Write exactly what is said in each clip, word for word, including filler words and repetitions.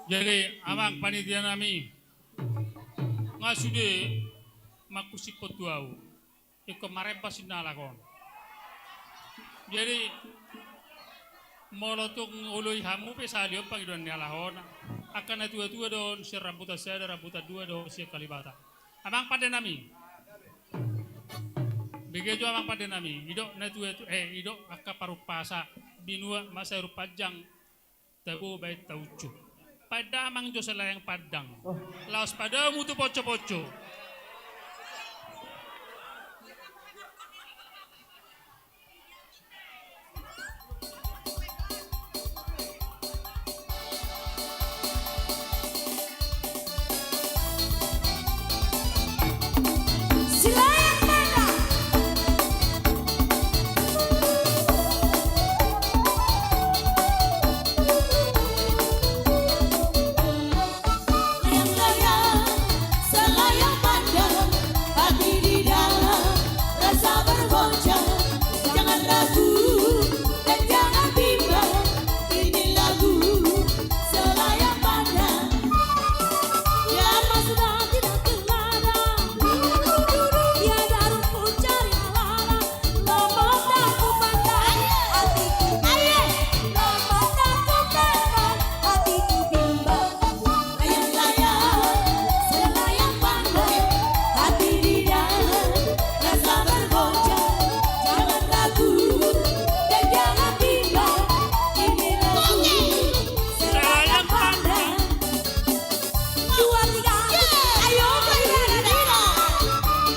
Jadi, amang panitia nami, nga sude mangkusiphon tu ahu. Ingkon marempas inna halak on. Jadi, molo tung oloi hamu pe sahali on pangidoan ni halak on. Angka na tua-tua do on sian rambutan sada, rambutan dua do on sian Kalibata. Amang pande nami. Bege jo amang pande nami. Idok na tua-tua, eh, idok angka parumpasa. Binua ma saur panjang. Tabo baen taunjuk. Paendamang jo Selayang Pandang. Oh. Laos padamu tu ponco-ponco. Selayang Pandang. Layang-layang, selayang pandang, hati di dalam rasa bergoncang. Jangan ragu dan jangan bimbang, ini lagu selayang pandang. Ia sudah tidak terladang, ia daru mencari alara. Dua, tiga. Ayo, Pak Iwan, Pak Iwan.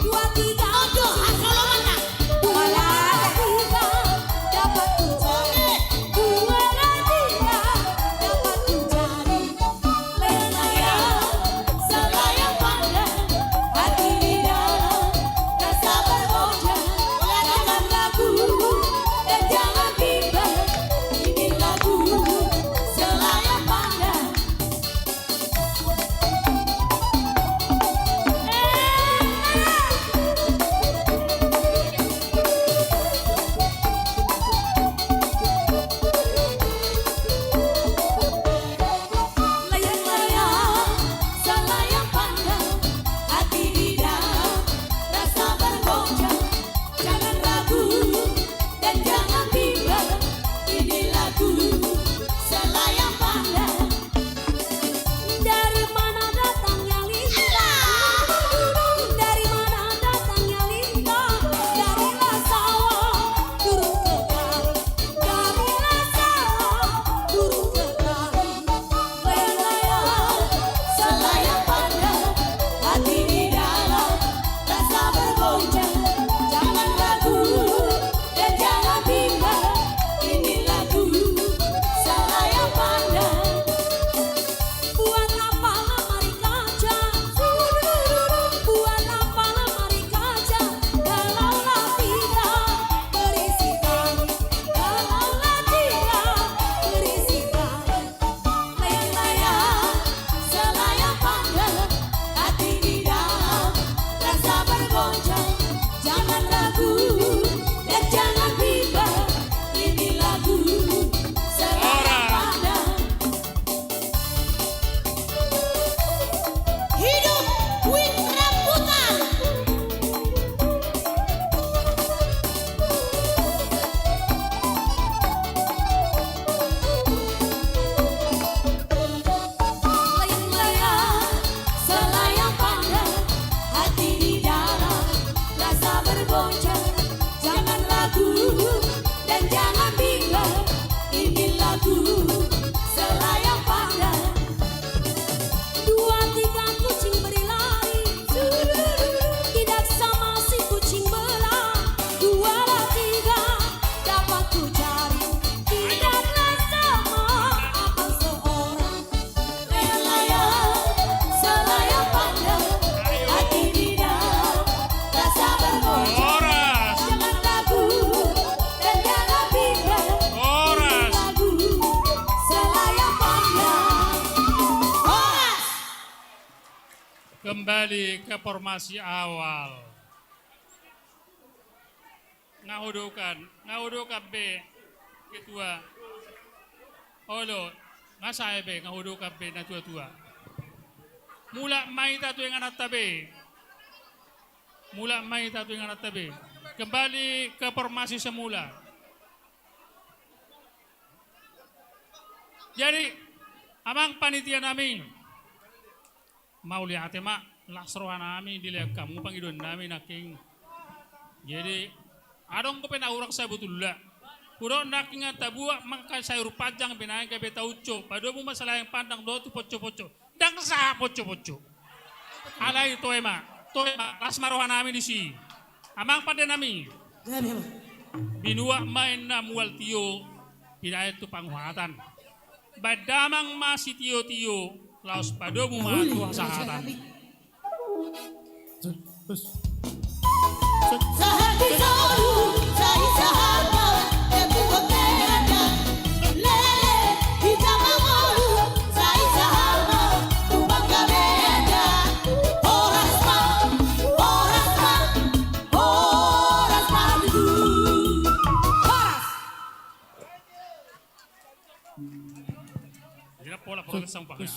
Dua, tiga. Ojo, asal lo mana? Dua, tiga. Dapat ku cari. Dua, tiga. Dapat ku cari. Layang-layang, selayang pandang. Hati di dalam rasa bergoncang. Jangan ragu dan jangan bimbang. Ini lagu selayang pandang. Layang-layang, selayang pandang, hati di dalam rasa bergoncang. Jangan ragu dan jangan bimbang, ini lagu selayang pandang. Dari mana datangnya lintah? Dari mana datangnya lintah? Darilah sawah turun ke kali. Darilah sawah turun ke kali. Layang-layang, selayang pandang, hati di dalam rasa bergoncang. Jangan ragu dan jangan bimbang, ini lagu selayang pandang. Buat apa lemari kaca? Buat apa lemari kaca? Kalaulah tidak berisi kain, kalaulah tidak berisi kain. Layang-layang, selayang pandang, hati di dalam rasa bergoncang. Jangan ragu dan jangan bimbang, ini lagu selayang pandang. Hidup Wit Rambutan. Layang-layang, selayang pandang, hati di dalam rasa bergoncang. Jangan ragu dan jangan bimbang, ini lagu selayang pandang. Dua, tiga, kucing berlari. Tidak sama si kucing belang. Dua, tiga, dapat ku cari. Tidaklah sama abang seorang. Layang-layang, selayang pandang, hati di dalam rasa bergoncang. Horas. Jangan ragu dan jangan bimbang. Horas. Lagu selayang pandang. Horas. Kembali ke formasi awal. Nga hodokan, nga hodokan be, ketua. Olo, Nga sae be, nga hudok be na tua-tua. Mulak ma hita tu ingananta be. Mulak ma hita tu ingananta be. Kembali ke formasi semula. Jadi, amang panitia nami, mauliate ma, las roha nami dilehon hamu pangidoan nami nangkin. Jadi, adong dope na hurang sabotulna. Hudok nangkin tabuat ma angka sayur panjang, binaen gabe tauco, padomu ma saleleng pandang dohot tu ponco-ponco. Ndang sahat ponco-ponco. Alai toe ma, toe ma, las ma roha nami disi. Amang pande nami. Binuat ma inna mual tio, binaen tu panguhatan. Baen damang ma sitio-tio, laos padomu ma tu hasahatan. Jadi pola protes sama Pak, ya.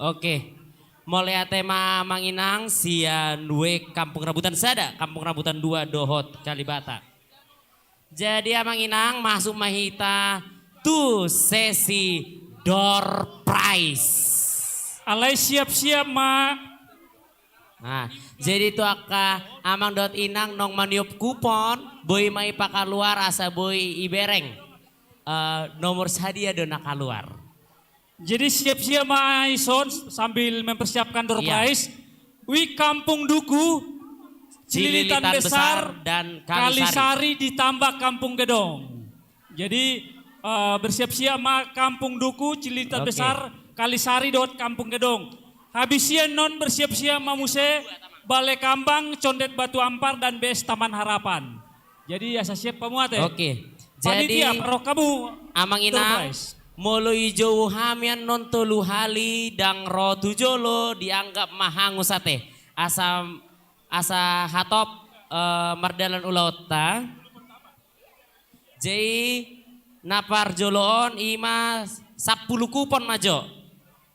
Oke. Mauliate ma amang inang sian W Kampung Rambutan sada, Kampung Rambutan dua dohot Kalibata. Jadi amang inang, masuk ma hita tu sesi door prize. Alai siap-siap ma. Nah, jadi tu angka amang dohot inang naung maniop kupon, boi ma ipakaluar asa boi ibereng, eh, nomor sadia do na kaluar. Jadi siap-siap ma ison sambil mempersiapkan door prize. Iya. W Kampung Duku, Cililitan Besar, dan Kalisari ditambah Kampung Gedong. Jadi, eh, bersiap-siap ma Kampung Duku, Cililitan Besar, Kalisari dohot Kampung Gedong. Habis i annon bersiap-siap ma muse Balekambang, Condet Batu Ampar, dan B S Taman Harapan. Jadi asa siap hamu ate. Oke. Jadi amang inang, molo ijou hami annon tolu hali ndang ro tu jolo, dianggap ma hangus ate. Asa, asa hatop, eh, mardalan ulaonta. Jadi na parjolo on ima sampulu kupon ma jo.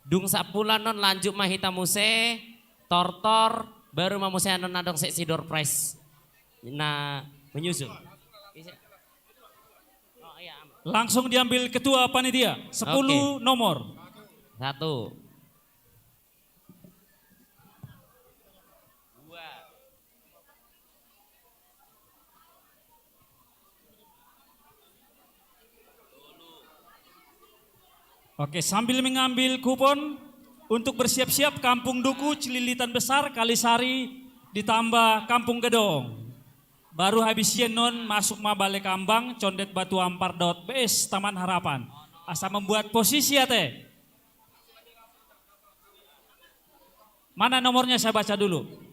Dung sampulu annon lanjut ma hita muse, tortor, baru ma muse annon adong sesi door prize na menyusul. Langsung diambil ketua panitia, sepuluh nomor. Satu. Dua. Oke, sambil mengambil kupon untuk bersiap-siap, Kampung Duku, Cililitan Besar, Kalisari, ditambah Kampung Gedong. Baru habis i annon masuk ma Balekambang, Condet Batu Ampar dohot B S Taman Harapan. Asa membuat posisi ate. Mana nomornya, saya baca dulu.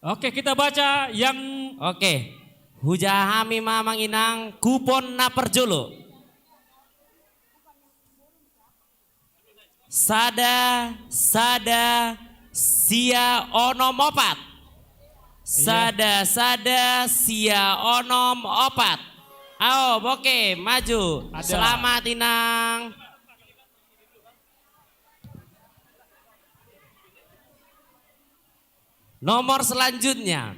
Oke, kita baca yang... Oke. Hujaha hami ma amang inang kupon na parjolo. Sada, sada, sia onom opat. Iya. Sada, sada, sia onom opat. Ayo, oke, maju. Ada. Selamat, Inang. Nomor selanjutnya,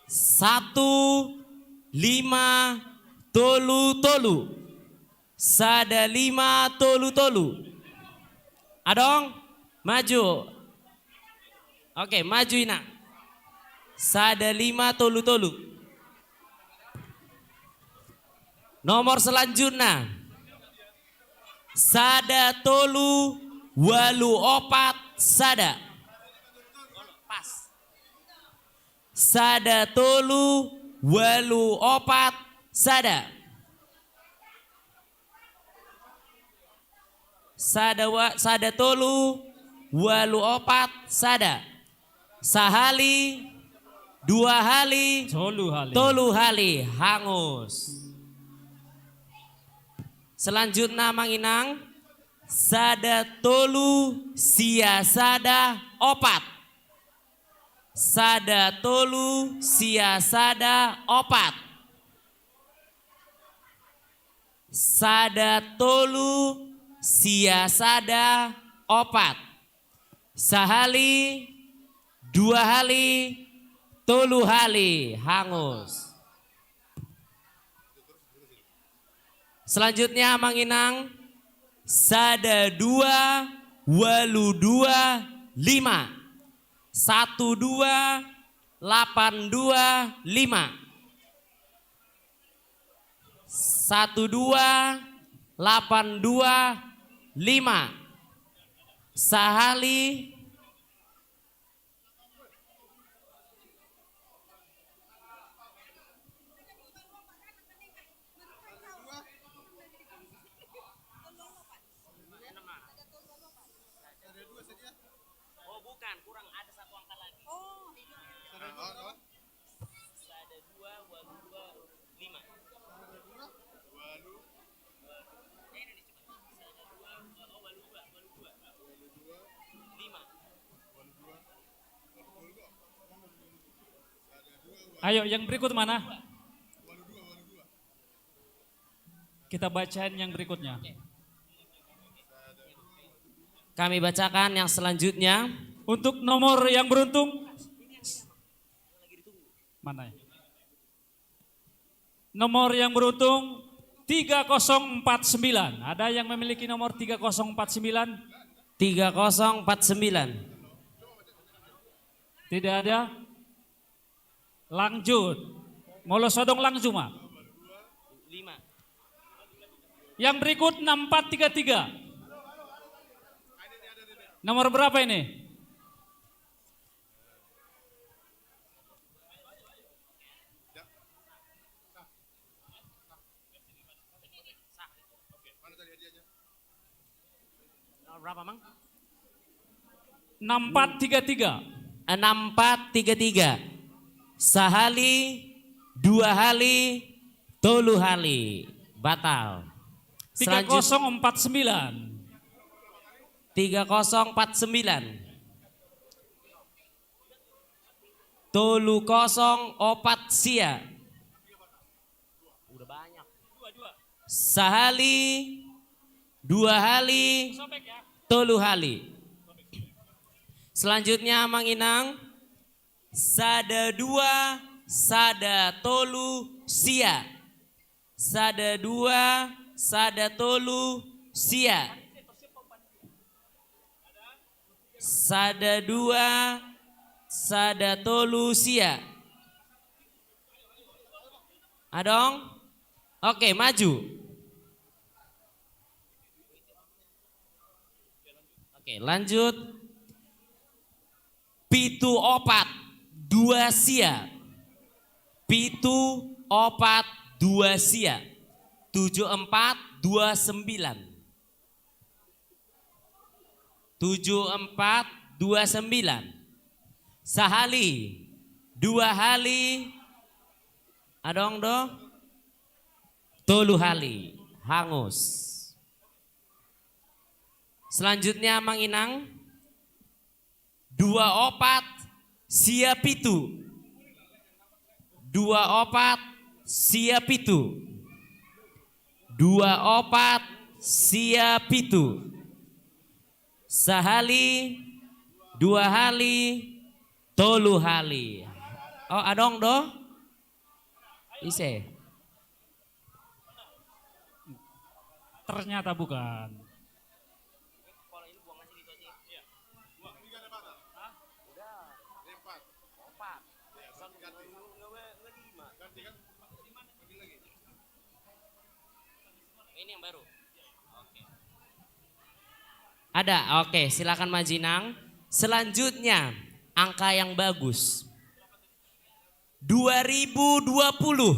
satu lima tolu tolu. Sada lima tolu tolu. Adong? Maju. Oke, maju, Inang. Sada lima tolu tolu. Nomor selanjutnya, sada tolu walu opat sada. Pas. Sada tolu walu opat sada. Sada wa-, sada tolu walu opat sada. Sahali, dua hali, tolu hali. Tolu hali, hangus. Selanjutna, Amang Inang, sada tolu sia sada opat. Sada tolu sia sada opat. Sada tolu sia sada opat. Sahali, dua hali, tolu hali, hangus. Selanjutnya, Amang Inang, sada dua walu dua lima. Satu dua lapan dua lima. Satu dua lapan dua lima. Sahali. Oh, bukan, kurang ada satu angka lagi. Sada dua walu dua lima. Walu. Walu. Eh, ini nih, coba. Sada dua, oh, walu dua, walu dua. Walu dua. Lima. Walu dua. Walu dua. Sada dua, walu. Ayo, yang berikut mana? Walu dua, walu dua. Kita bacain yang berikutnya. Kami bacakan yang selanjutnya. Untuk nomor yang beruntung. Mana ya? Nomor yang beruntung tiga kosong empat sembilan. Ada yang memiliki nomor tiga kosong empat sembilan? Tiga kosong empat sembilan. Tidak ada. Lanjut. Molo so adong, lanjut ma. Lima. Yang berikut enam empat tiga tiga. Nomor berapa ini? Nomor berapa, Mang? Enam empat tiga tiga. Enam empat tiga tiga. Sahali, dua hali, tolu hali. Batal. Selanjut- tiga kosong empat sembilan. Tiga kosong empat sembilan. Tolu kosong opat sia. Udah banyak. Sahali, dua hali, tolu hali. Selanjutnya, Amang Inang, sada dua, sada tolu sia. Sada dua, sada tolu sia. Sada dua, sada tolu sia. Adong? Oke, maju. Oke, lanjut. Pitu opat dua sia. Pitu opat dua sia. Tujuh empat dua sembilan. Tujuh empat dua sembilan. Sahali, dua hali, adong do? Tolu hali, hangus. Selanjutnya, Amang Inang, dua opat sia pitu. Dua opat sia pitu. Dua opat sia pitu. Sahali, dua hali, tolu hali. Oh, adong do? Ise? Ternyata bukan. Ini yang baru. Oke. Ada, oke, silakan maju, Inang. Selanjutnya, angka yang bagus. Dua ribu dua puluh.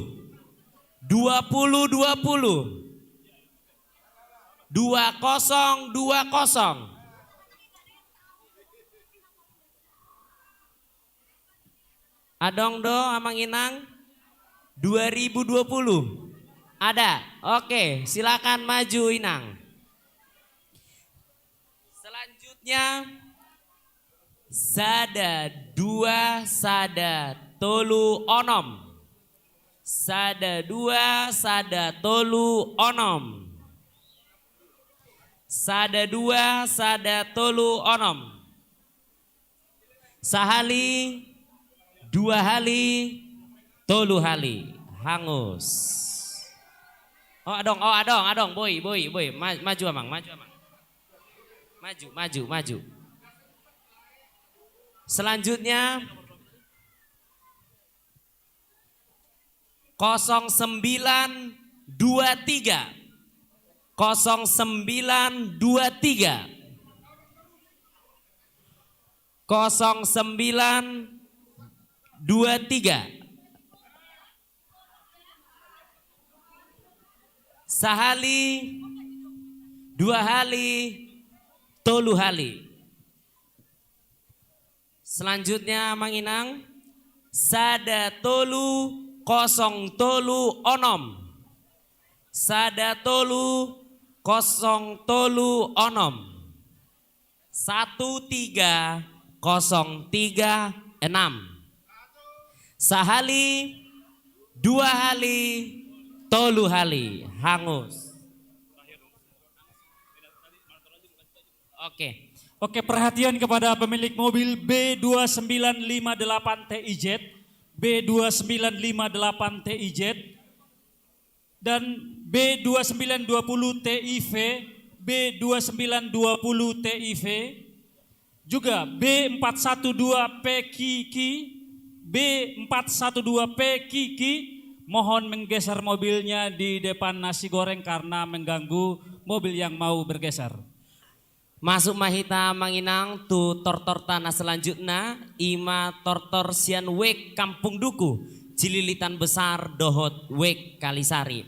Dua puluh dua puluh. Dua kosong dua kosong. Adong do, Amang Inang? Dua ribu dua puluh. Ada. Oke, silakan maju, Inang. Selanjutnya, sada, dua, sada, tolu, onom. Sada, dua, sada, tolu, onom. Sada, dua, sada, tolu, onom. Sahali, dua hali, tolu hali. Hangus. Oh, adong, oh, adong, adong. Boi, boi, boi. Ma-, maju, Amang, maju, Amang. Maju, maju, maju. Selanjutnya, kosong sembilan dua tiga. Kosong sembilan dua tiga. Kosong sembilan dua tiga. Sahali, dua hali, tolu hali. Selanjutnya, Amang Inang, sada tolu kosong tolu onom. Sada tolu kosong tolu onom. Satu tiga kosong tiga enam. Sahali, dua hali, tolu hali. Hangus. Oke. Oke, perhatian kepada pemilik mobil B dua sembilan lima delapan T I Z, B dua sembilan lima delapan T I Z, dan B dua sembilan dua puluh T I V, B dua sembilan dua puluh T I V, juga B empat satu dua P Q Q, B empat satu dua P Q Q, mohon menggeser mobilnya di depan nasi goreng karena mengganggu mobil yang mau bergeser. Masuk ma hita, Amang Inang, tu tortorta na selanjutna, i ma tortor sian Wijk Kampung Duku, Cililitan Besar dohot Wijk Kalisari.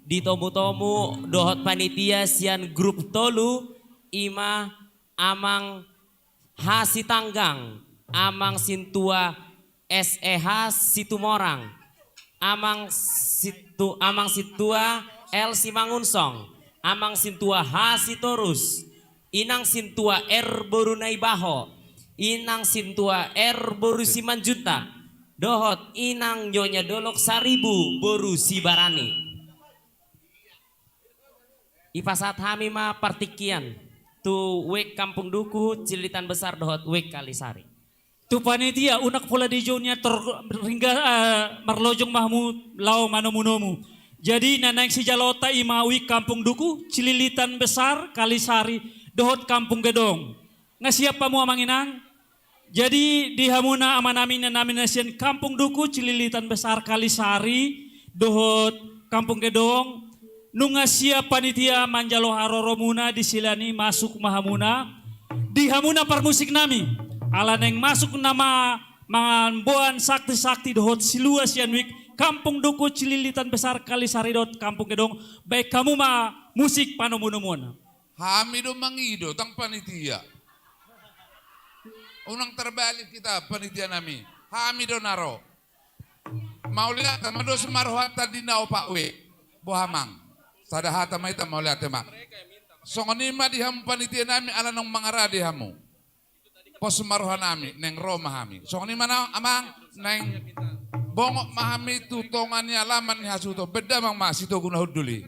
Ditomutomu dohot panitia sian grup tolu, i ma Amang Hasitanggang, Amang Sintua S E H Situmorang, Amang Situ-, Amang Sintua L Simangunsong, Amang Sintua H Sitorus, Inang Sintua R boru Naibaho, Inang Sintua R boru Simanjuntak, dohot Inang Nyonya Dolok Saribu boru Sibarani. Ipasahat hami ma partingkian tu Wijk Kampung Duku, Cililitan Besar dohot Wijk Kalisari. Tu panitia, unang pola dijou nian tor-, ringga-, eh, marlojong ma hamu laho manomunomu. Jadi, na naeng sijaloonta i ma Wijk Kampung Duku, Cililitan Besar, Kalisari, dohot Kampung Gedong. Nga siap hamu, Amang Inang? Jadi, di hamuna amanami, inanami na sian Kampung Duku, Cililitan Besar, Kalisari, dohot Kampung Gedong, nunga siap panitia manjalo haroromuna, di silani masuk ma hamuna. Di hamuna parmusiknami, ala naeng masuk nama mangamboan sakti-sakti dohot silua sian Wijk Kampung Duku, Cililitan Besar, Kalisari dohot Kampung Gedong, baen hamu ma musik panomunomuon. Hami do mangido, ndang panitia. Unang terbalik hita, panitia nami. Hami do na ro. Mauliate ma dos ma rohanta di na opat Wijk. Boha, Amang? Sada hata ma hita, mauliate ma. Songon i ma di hamu panitia nami, ala naung mangarade hamu. Pos ma roha nami, naeng ro ma hami. Songon i ma na, Amang, naeng bongot ma hami tu tonga ni alaman ni hasuhuton. Baen damang ma Sitogu na hundul i.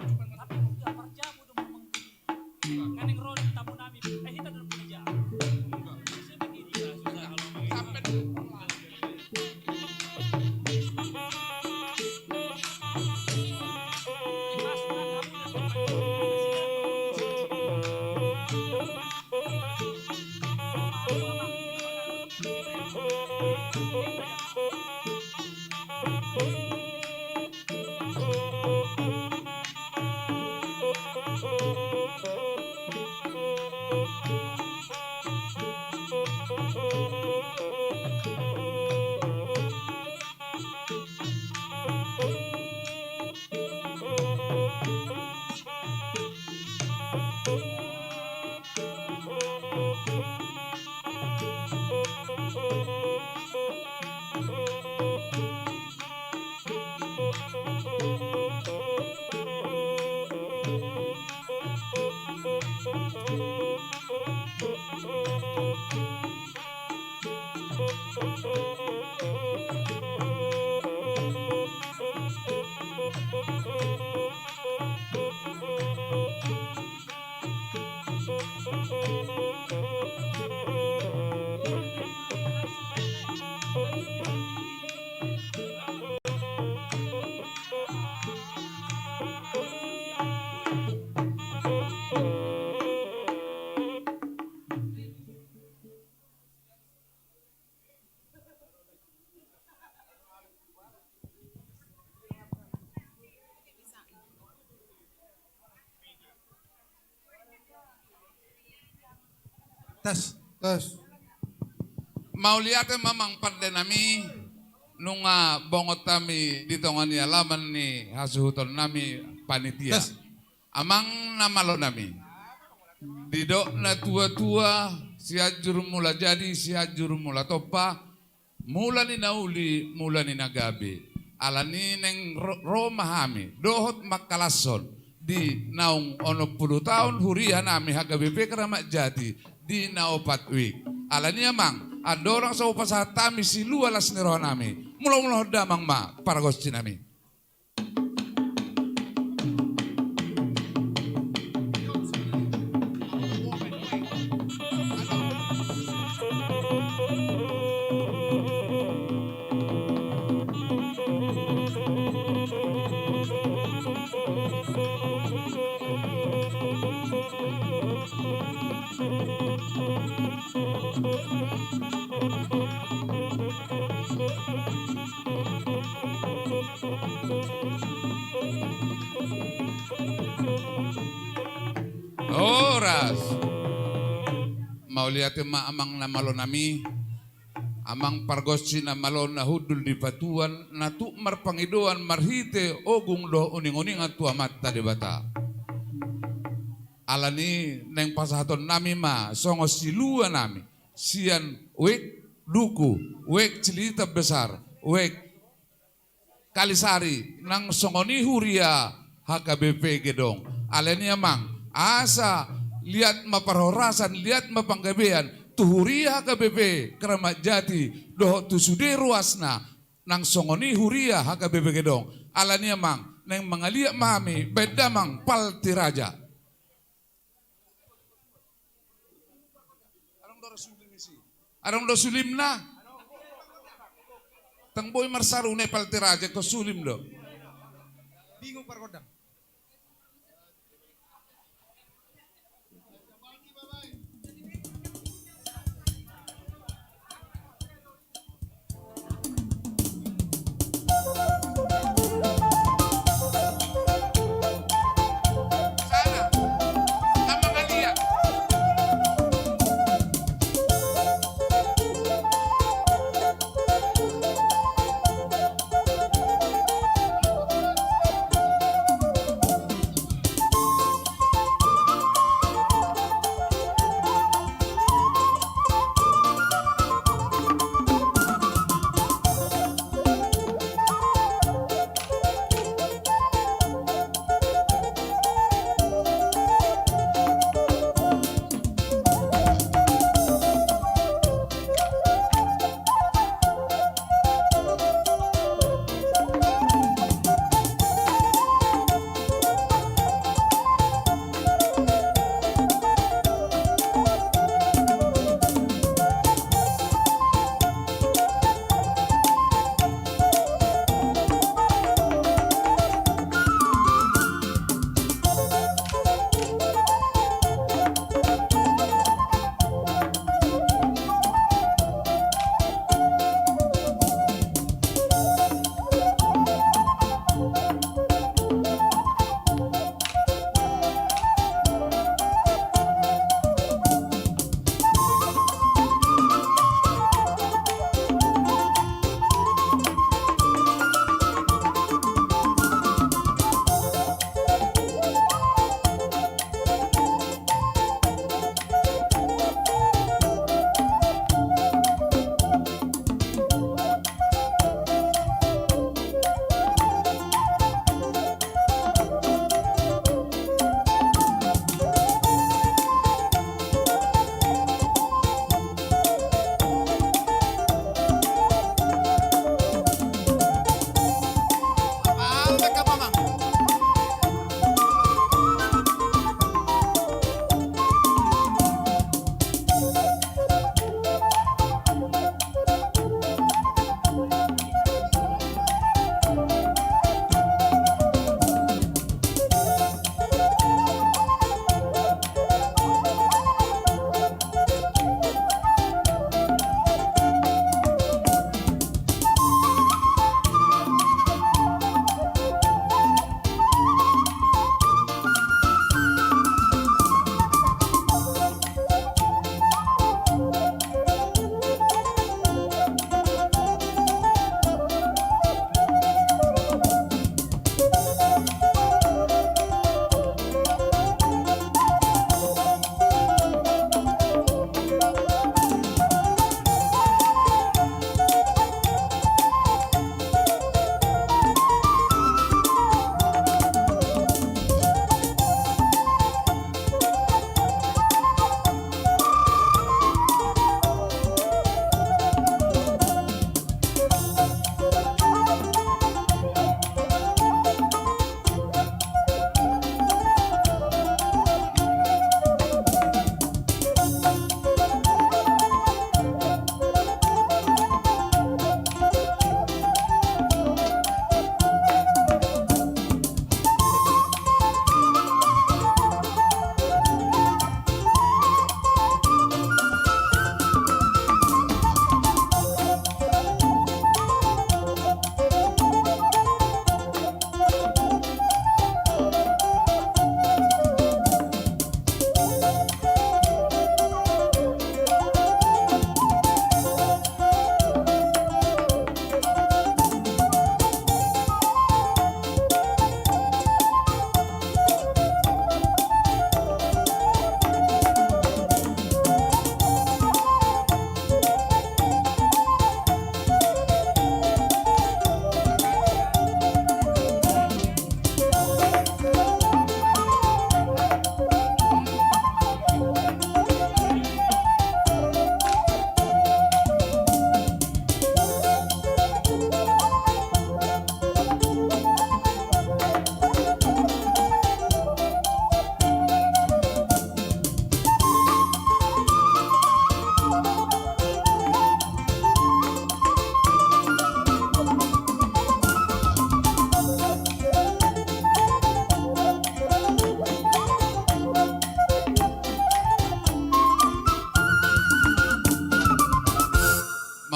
Tes, tes. Mauliate ma amang pande nami, nunga bongot hami di tonga ni alaman ni hasuhuton nami panitia. Tes. Amang na malo nami. Didok na tua-tua, Sianjur Mula Jadi, Sianjur Mula Tompa, mula ni na uli, mula ni na gabe. Alani naeng ro, ro ma hami dohot mangkalashon di naung onom pulu taon huria nami H K B P Keramat Jati di na opat wijk. Alani amang, andorang so hupasahat hami silua las ni roha nami, molo-molo damang ma pargonsi nami. Horas. Mauliate ma amang na malo nami, amang pargonsi na malo na hundul di patuan, na tuk marpangidoan marhite ogung dohot uning-uningan tu Amanta Debata. Alani naeng pasahaton nami ma songon silua nami, sian wijk Duku, wijk Cililitan Besar, wijk Kalisari, nang songon i huria H K B P Gedong. Alani amang, asa liat ma parhorasan, liat ma panggabean tu huria H K B P Keramat Jati dohot tu sude ruasna, nang songon i huria H K B P Gedong. Alani amang, naeng mangaliat ma hami baen damang Palti Raja. Adong do sulimna? Ndang boi marsarune Palti Raja, ingkon sulim do. Bingung pargondang.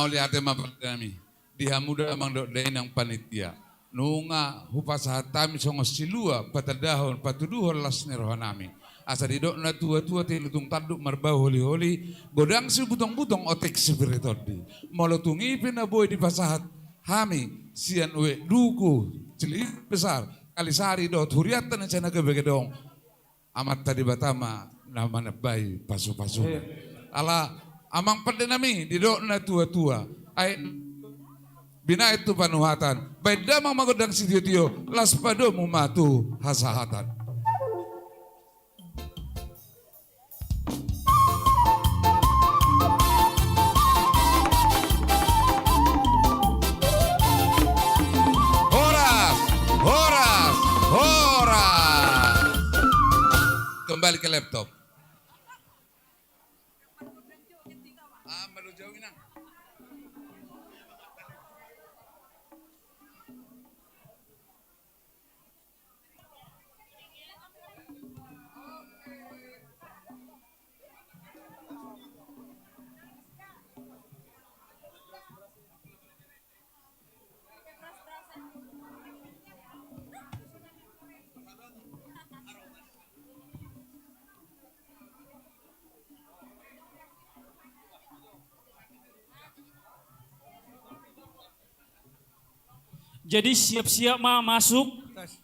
Mauliate ma pande nami di hamu damang dohot dainang panitia. Nunga hupasahat hami songon silua patandahon patuduhon las ni roha nami. Asa didok na tua-tua, tilu tung tanduk marbau holi-holi, godang sibutong-butong otik sipir ni tondi. Molo tung i pe na boi dipasahat hami sian Wek Duku Cilindung Besar, Kalisari dohot hurianta na sian Nagabegedong, Amanta Debata ma na manambai pasu-pasuna. Eh. Ala amang pande nami, didok na tua-tua, aek binahen tu panuhatan, baen damang ma gondang sitio-tio, laos padomu ma tu hasahatan. Horas, horas, horas. Kembali ke laptop. Ah, malo jauh, Inang. Jadi siap-siap ma masuk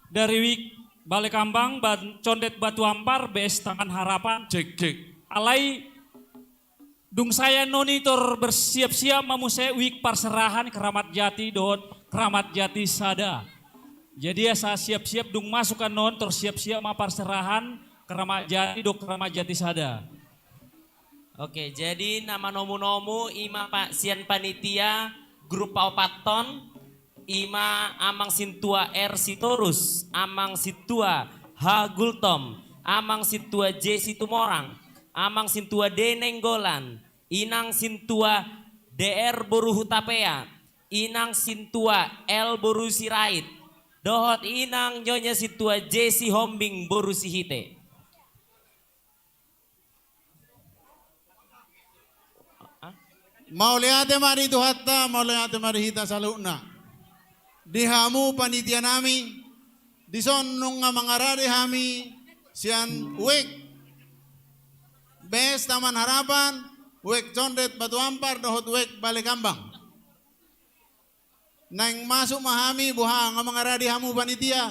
dari Wik Balekambang, Ban-, Condet Batu Ampar, B S Taman Harapan. Cek, cek. Alai dung sae annon i tor bersiap-siap ma muse Wik Parserahan Keramat Jati dohot Keramat Jati Sada. Jadi asa siap-siap dung masuk annon tor siap-siap ma Parserahan Keramat Jati dohot Keramat Jati Sada. Oke, jadi na manomu-nomu i ma pa-, sian panitia grup paopathon, i ma Amang Sintua R Sitorus, Amang Sintua H Gultom, Amang Sintua J Situmorang, Amang Sintua D Nainggolan, Inang Sintua D R boru Hutapea, Inang Sintua L boru Sirait, dohot Inang Nyonya Sintua J Sihombing boru Sihite. Mauliate ma di Tuhanta, mauliate ma di hita saluhutna. Di hamu panitia nami, dison nunga mangarade hami sian Wek B S Taman Harapan, Wek Condet Batu Ampar dohot Wek Balekambang. Naeng masuk ma hami, boha, nunga mangarade hamu panitia?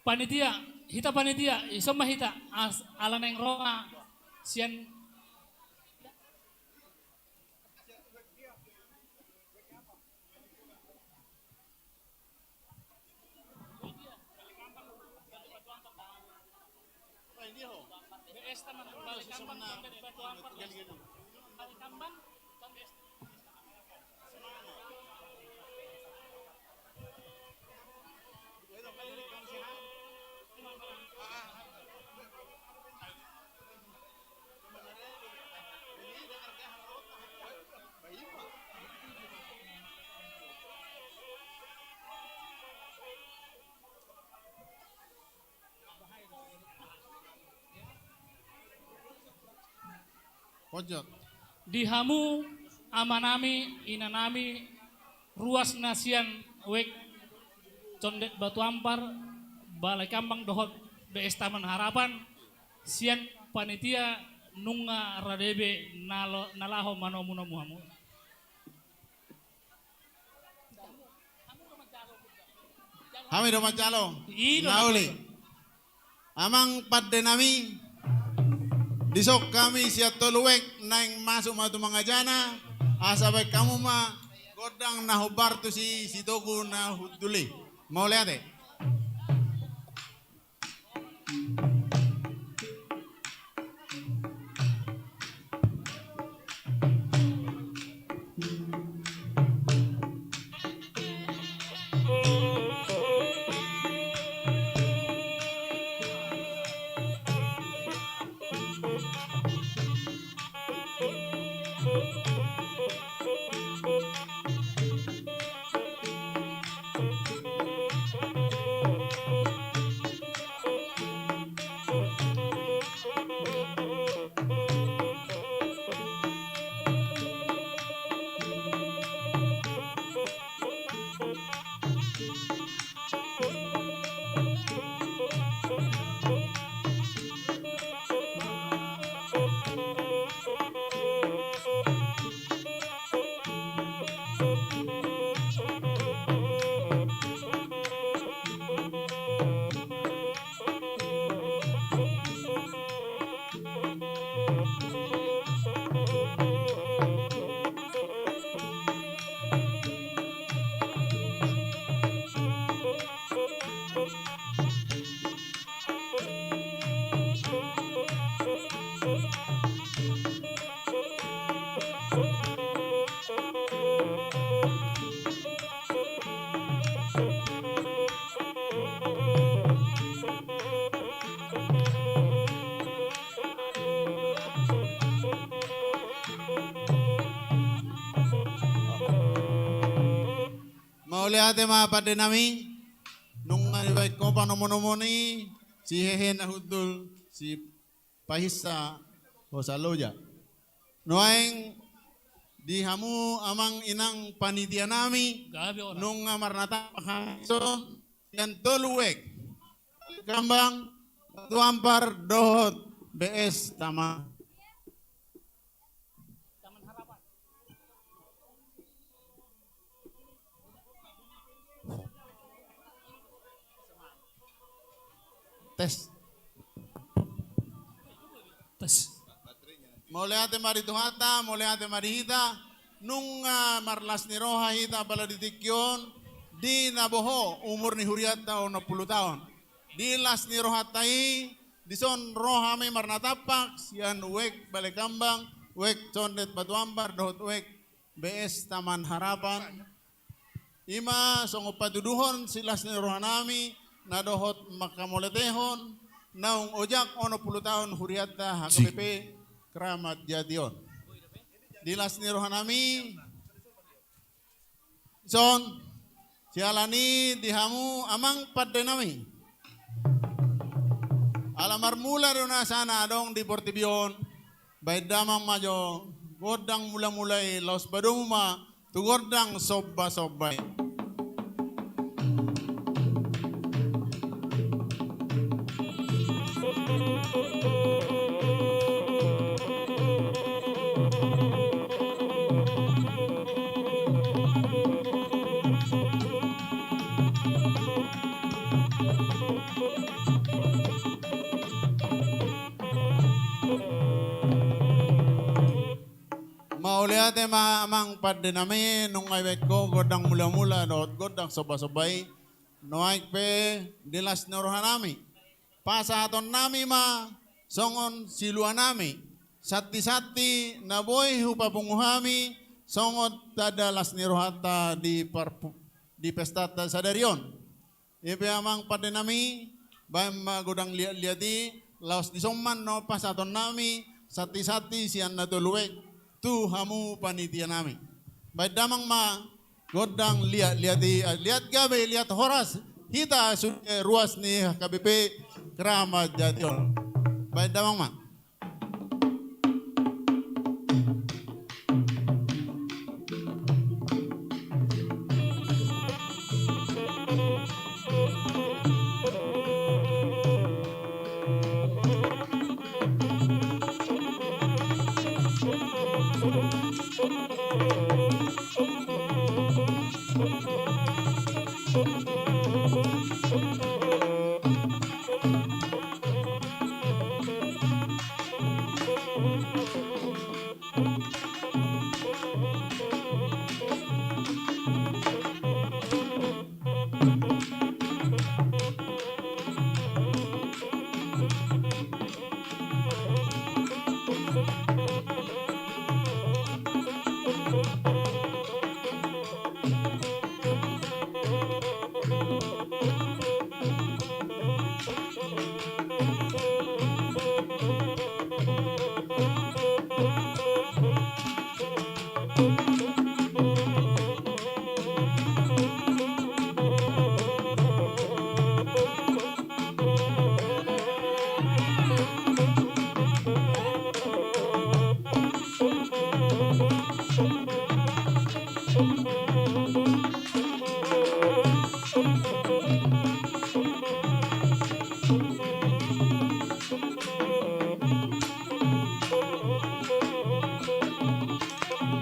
Panitia, hita panitia, dison ma hita, as-, ala naeng ro ma sian. Di hamu amanami, inanami, ruas na sian Wek Condet Batu Ampar, Balai Kambang dohot B S Taman Harapan, sian panitia nunga rade be na lo-, na laho manomu-nomu hamu. Hami do manjalo. I do na uli. Amang pande nami, dison hami sian tolu Wek naeng masuk ma tu mangajana, asa baen hamu ma gondang na hombar tusi, sitogu na hundul i. Mauliate. Mauliate ma pande nami, nunga dibaen ho panomunomuna, sihehe na hundul, sipahinsa hosa loja. Nuaeng di hamu amang inang panitia nami, gabe ora, nunga marnatampak hami dison, sian tolu uek. Balekambang, Batu Ampar, dohot B S Taman. Tes. Tes. Mauliate ma di Tuhanta, mauliate ma di hita, nunga marlas ni roha hita pala di tingki on, di na boho umur ni hurianta onom pulu taon. Di las ni rohanta i, dison ro hami marnatampak, sian uek Balekambang, uek Condet Batu Ampar, dohot uek B S Taman Harapan. I ma songon patuduhon silas ni roha nami, na dohot manghamauliatehon, naung ojak onom pulu taon hurianta H K B P Kramat Jati on. Di las ni roha nami, dison, siala ni i di hamu amang pande nami. Ala marmula do nasa na adong di portibi on, baen damang ma jo gondang mulamula i, laos padomu ma tu gondang sombasomba i. Mauliate ma amang pande nami, nunga dibaen ho gondang mulamula dohot gondang sombasomba i. Nuaeng pe di las ni roha nami, pasahaton nami ma songon silua nami, santisanti na boi hupapungu hami songon tanda las ni rohanta di parpu-, di pestanta sadari on. I pe amang pande nami, baen ma gondang liatliat i, laos dison ma annon pasahaton nami santisanti sian na tolu uek tu hamu panitia nami. Baen damang ma gondang liatliat i, liat gabe liat horas hita sude ruas ni H K B P Kramat Jati on. Baen damang ma.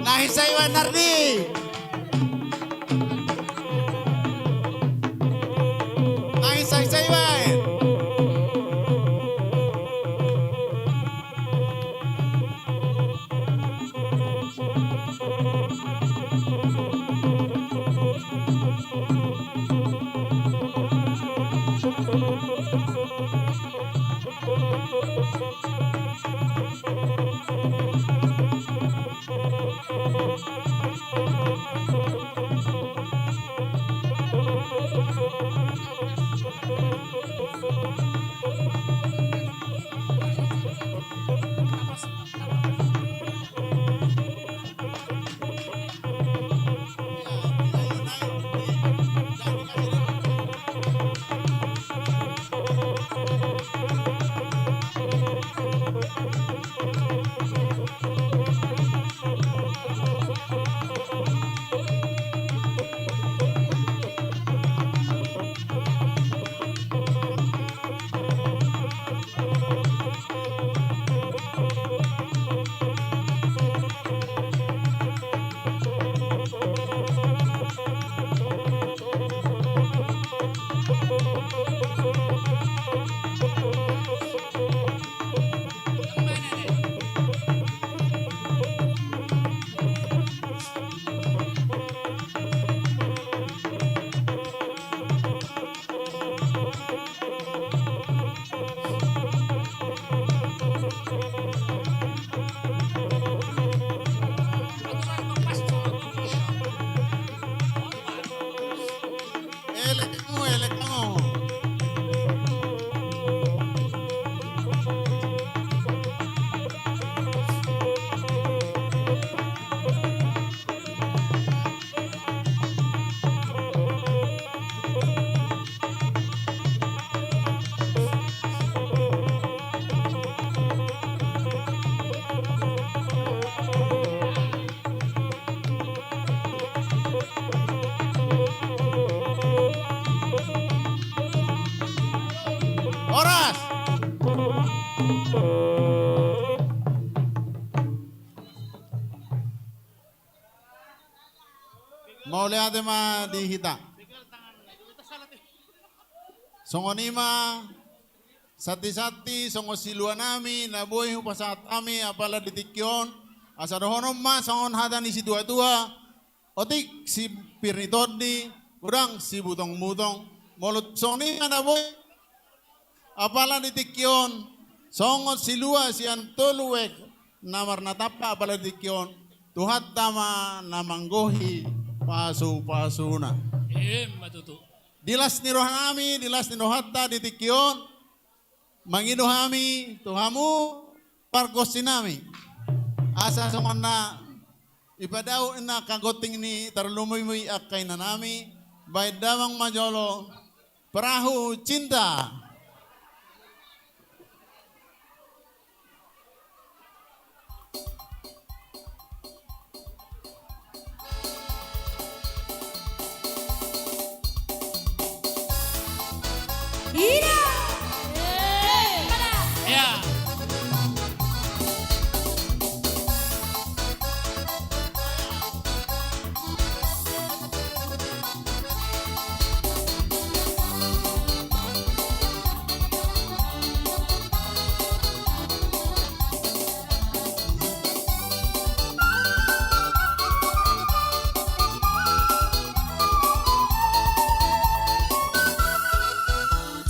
Na hinsa ibaen, Nardi. Na hinsa, hinsa ibaen. Elek hamu, elek hamu. Horas. Mauliate ma di hita. Songon i ma, santi-santi, songon siluanami na boi hupasahat hami apala di tingki on, asa dohonon ma songon hata ni situatua: Otik sipir ni tondi, godang sibutong-butong. Molo songon i ma na boi apala di tingki on, songon silua sian tolu ek na marnatampak apala di tingki on, Tuhanta ma na manggohi pasu-pasuna. Emma tutu. Di las ni rohanami, di las ni rohanta di tingki on, mangido hami tu hamu pargonsinami, asa songon na ipadao inna angka gonting ni tarlumobi angka inanami, baen damang ma jolo perahu cinta. Ida. Ya.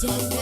Janda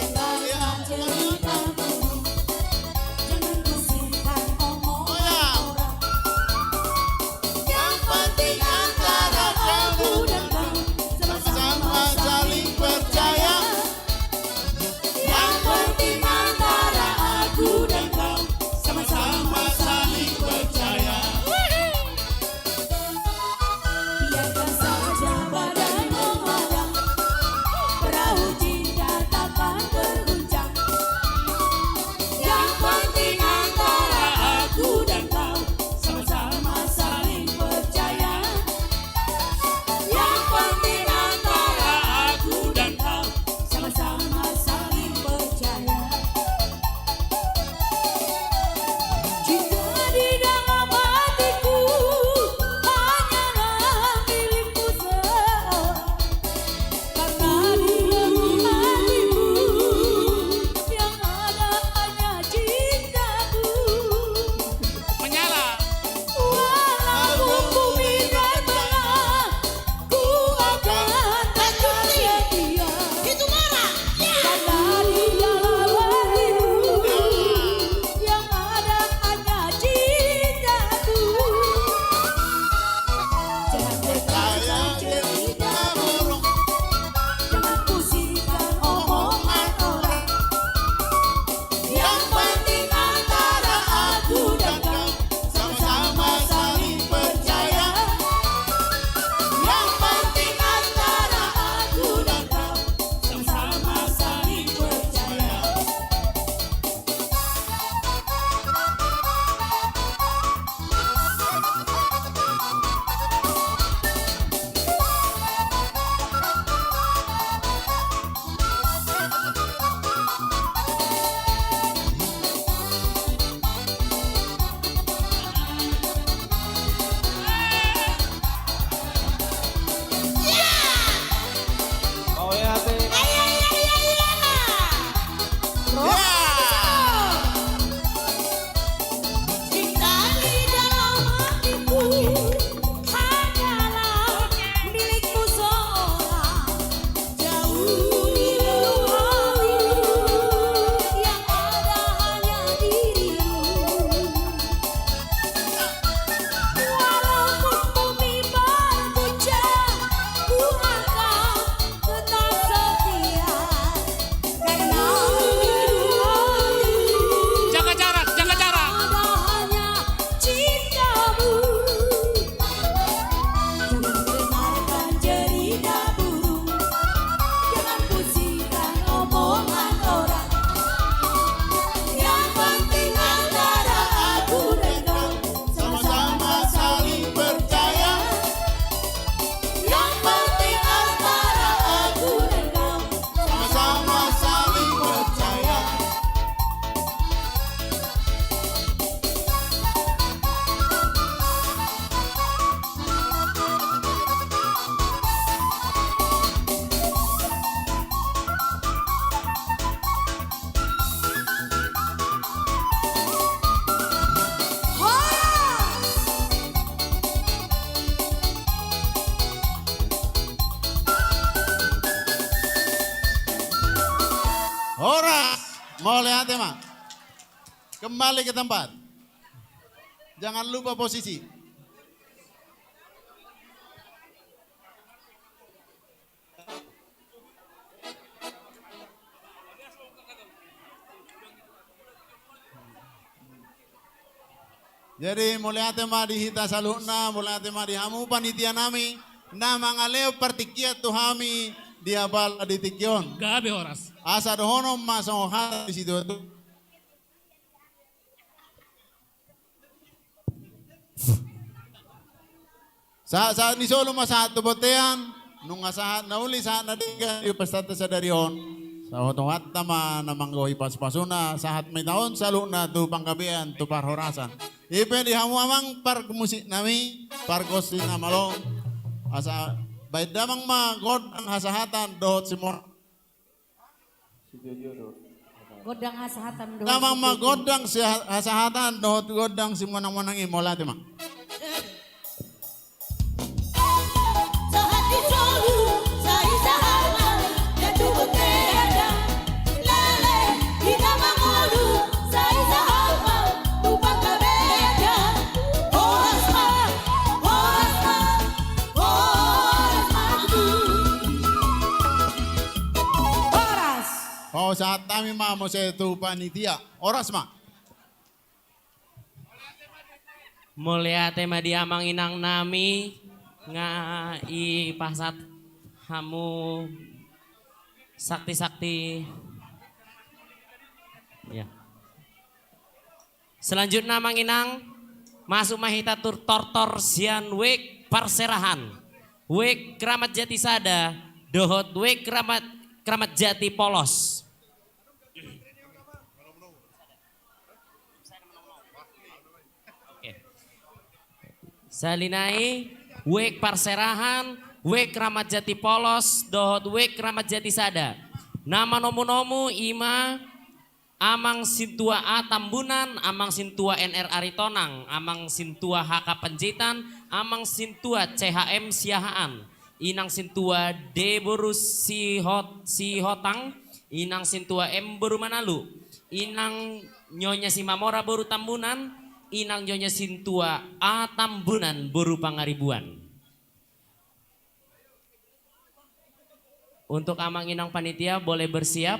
Mauliate ma. Kembali ke tempat. Jangan lupa posisi. Jadi, mauliate ma di hita saluhutna, mauliate ma di hamu panitia nami, na mangalehon partingkian tu hami di apala di tingki on. Gabe horas. Asa dohonon ma songon hata ni situa-tua. Sahat-sahat ni solu ma sahat tu bontean, nunga sahat na uli sahat na denggan di pestanta sadari on. Sahat-sahatta ma na manggohi pasu-pasuna, sahat ma hita on saluhutna tu panggabean, tu parhorasan. I pe di hamu amang parmusik nami, pargonsi na malo. Asa baen damang ma gondang hasahatan dohot simon- Gondang hasahatan dohot. Damang ma gondang si ha-, hasahatan dohot gondang simonang-monang i, mauliate ma. Horas. Pasahat hami ma muse tu panitia. Horas ma. Mauliate ma di amang inang nami, nga i pasahat hamu sakti-sakti. Ya. Selanjutna amang inang, masuk ma hita tu tortor sian Wijk Parserahan, Wijk Kramat Jati Sada, dohot Wijk Kramat, Kramat Jati Polos. Oke. Sahali nai, Wijk Parserahan, Wijk Kramat Jati Polos, dohot Wijk Kramat Jati Sada. Na manomu-nomu i ma Amang Sintua A Tambunan, Amang Sintua N R Aritonang, Amang Sintua H K Panjaitan, Amang Sintua C H M Siahaan, Inang Sintua D boru Sihot-, Sihotang, Inang Sintua M boru Manalu, Inang Nyonya Simamora boru Tambunan, Inang Nyonya Sintua A Tambunan boru Pangaribuan. Untuk amang inang panitia, boleh bersiap.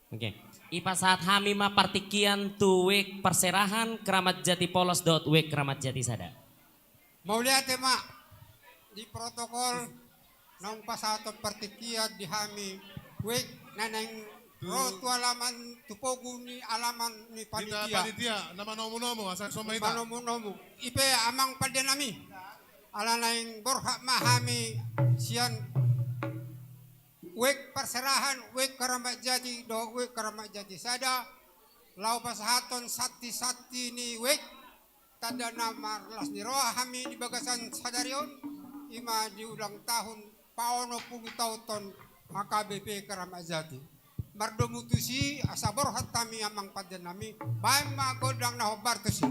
Oke. Ipasahat hami ma partingkian tu Wijk Parserahan, Kramat Jati Polos dohot Wijk Kramat Jati Sada. Mauliate ma di protokol naung pasahaton partingkian di hami Wijk na naeng ro tu alaman, tu pogu ni alaman ni panitia. Panitia, na manomu-nomu, asa songon i ma hita. Manomu-nomu. I pe amang pande nami. Ala naeng borhat ma hami sian Wijk Parserahan, Wijk Kramat Jati dohot Wijk Kramat Jati Sada, laho pasahathon santi-santi ni Wijk, tanda na marlas ni roha hami di bagasan sadari on, i ma di ulang tahun paonom pulu taon H K B P Kramat Jati. Mardomu tusi, asa borhat hami amang pande nami, baen ma gondang na hombar tusi.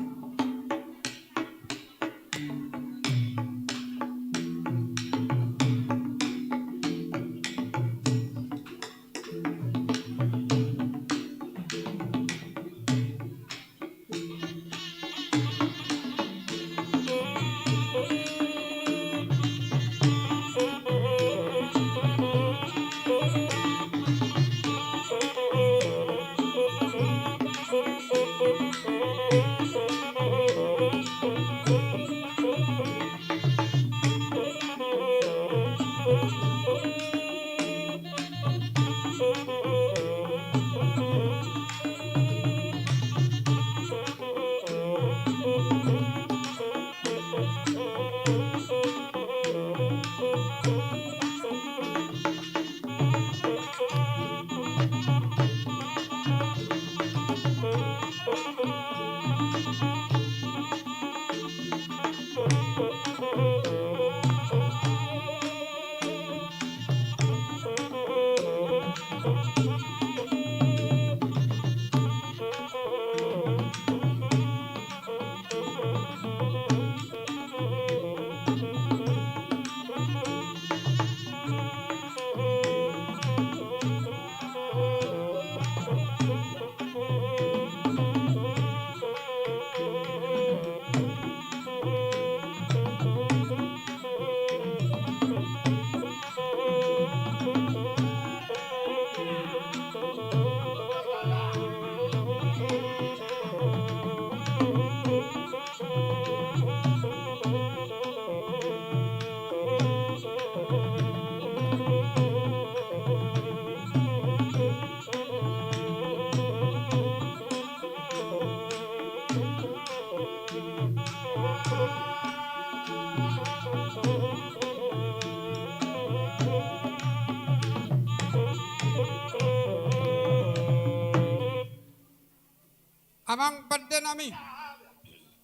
Amang pande nami,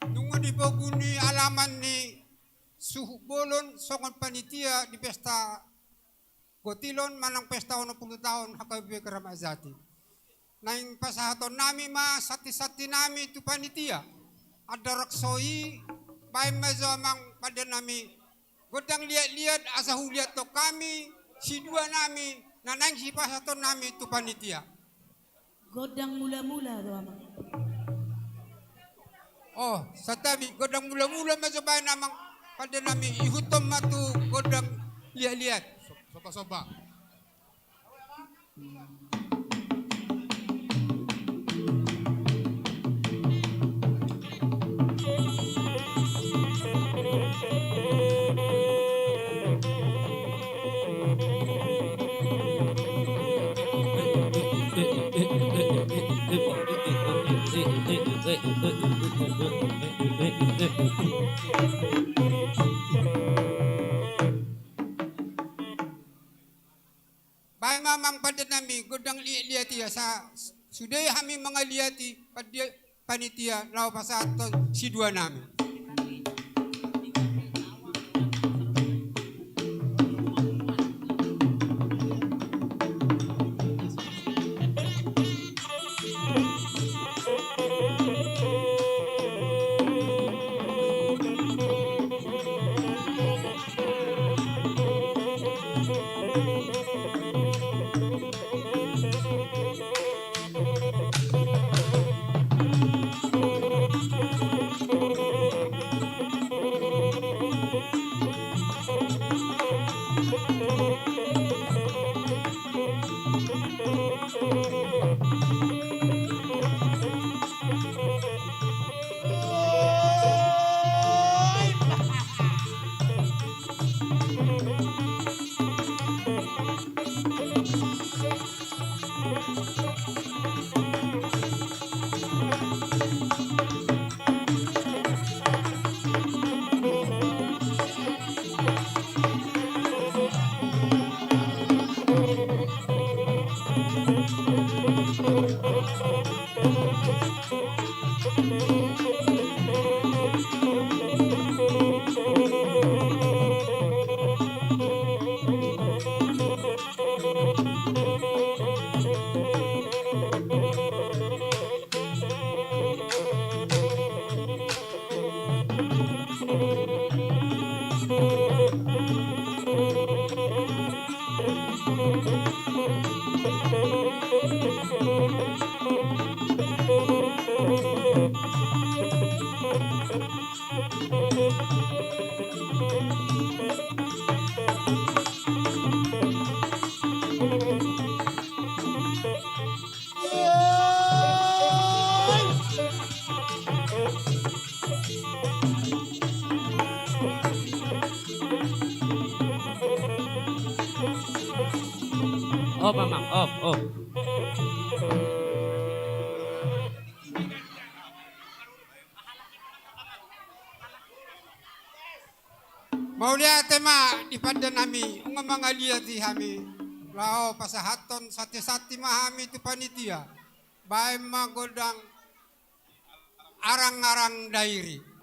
nunga di pogu ni alaman ni suhut bolon songon panitia di pesta gotilon manang pesta onom pulu taon H K B P Keramat Jati. Naeng pasahaton nami ma santi-santi nami tu panitia. Andorang so i, baen ma jo amang pande nami gondang liat-liat asa huliathon hami sidua nami na naeng sipasahaton nami tu panitia. Gondang mula-mula do amang. Oh, santabi, gondang mula-mula ma jo baen amang pande nami, ihuthon ma tu gondang liat-liat. Somba-somba. Baen ma amang pande nami gondang liat-liat i asa sude hami mangaliati pande panitia laho pasahathon sidua nami. Op, Amang, op, op. Mauliate ma di pande nami, nunga mangaliati hami, laho pasahathon santi-santi ma hami tu panitia. Baen ma gondang Arang-arang Dairi.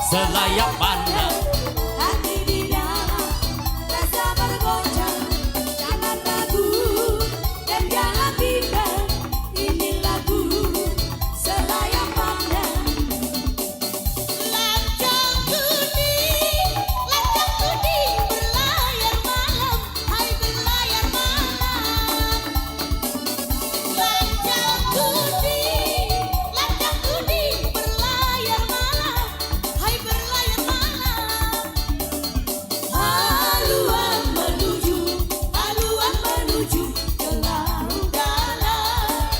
Selayang pandang. Hati di dalam rasa bergoncang. Jangan ragu dan jangan bimbang. Ini lagu Selayang Pandang. Lancang kuning, lancang kuning berlayar malam. Hai berlayar malam. Lancang kuning, lancang kuning berlayar malam. Hai berlayar malam. Haluan menuju, haluan menuju ke laut dalam.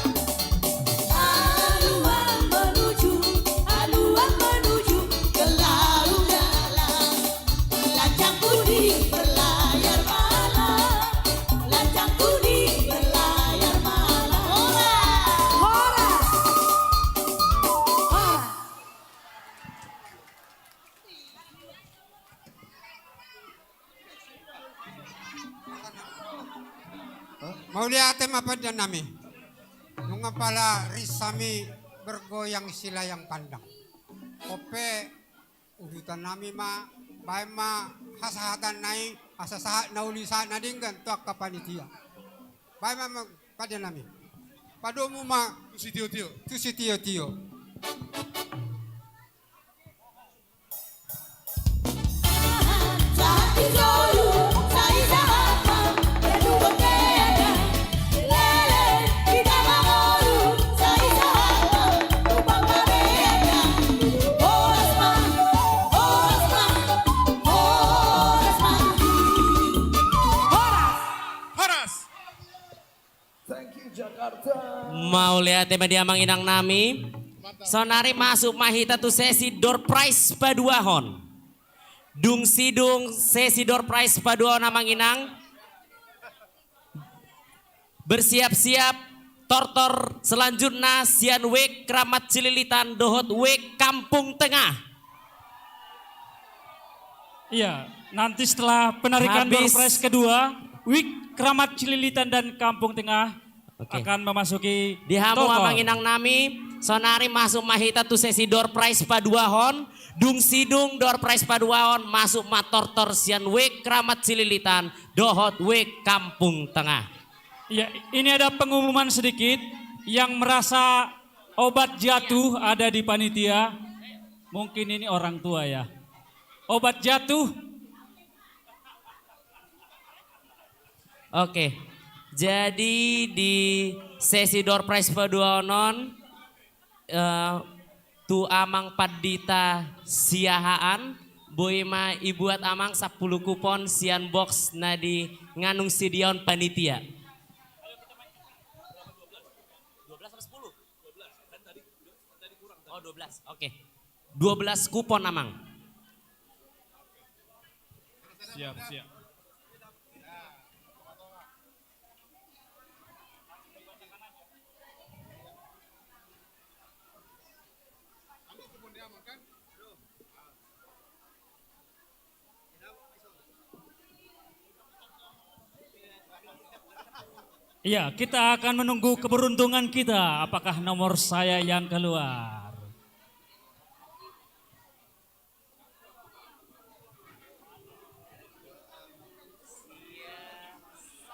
Haluan menuju, haluan menuju ke laut dalam. Lancang kuning berlayar malam. Lancang kuning berlayar malam. Horas. Horas. Horas. Mauliate ma pande nami. Nunga pala ris hami bergoyang silayang pandang. Ope udutan nami ma, baen ma hasahatan nai, asa sahat na uli sahat na denggan tu angka panitia. Baen ma, ma pande nami. Padomu ma tu sitio-tio. Tu sitio-tio. Horas. Thank you, Jakarta. Mauliate ma di amang inang nami. Saonari masuk ma hita tu sesi door prize paduahon. Dung sidung sesi door prize paduahon amang inang. Bersiap-siap tortor selanjutna sian Wijk Kramat Cililitan dohot Wijk Kampung Tengah. Iya, nanti setelah penarikan door prize kedua, Wijk Kramat Cililitan dan Kampung Tengah akan memasuki tortor. Di hamu amang inang nami, saonari masuk ma hita tu sesi door prize paduahon, dung sidung door prize paduahon, masuk ma tortor sian Wijk Kramat Cililitan dohot Wijk Kampung Tengah. Iya, ini ada pengumuman sedikit, yang merasa obat jatuh ada di panitia. Mungkin ini orang tua ya. Obat jatuh. Oke. Jadi di sesi door prize paduahon on, eh, tu amang pandita Siahaan, boi ma dibuat amang sampulu kupon sian box na dinganggung sediaon panitia. Dua belas apa sepuluh? Oh, dua belas. Oke. Dua belas kupon, amang. Siap, siap. Iya, kita akan menunggu keberuntungan kita. Apakah nomor saya yang keluar?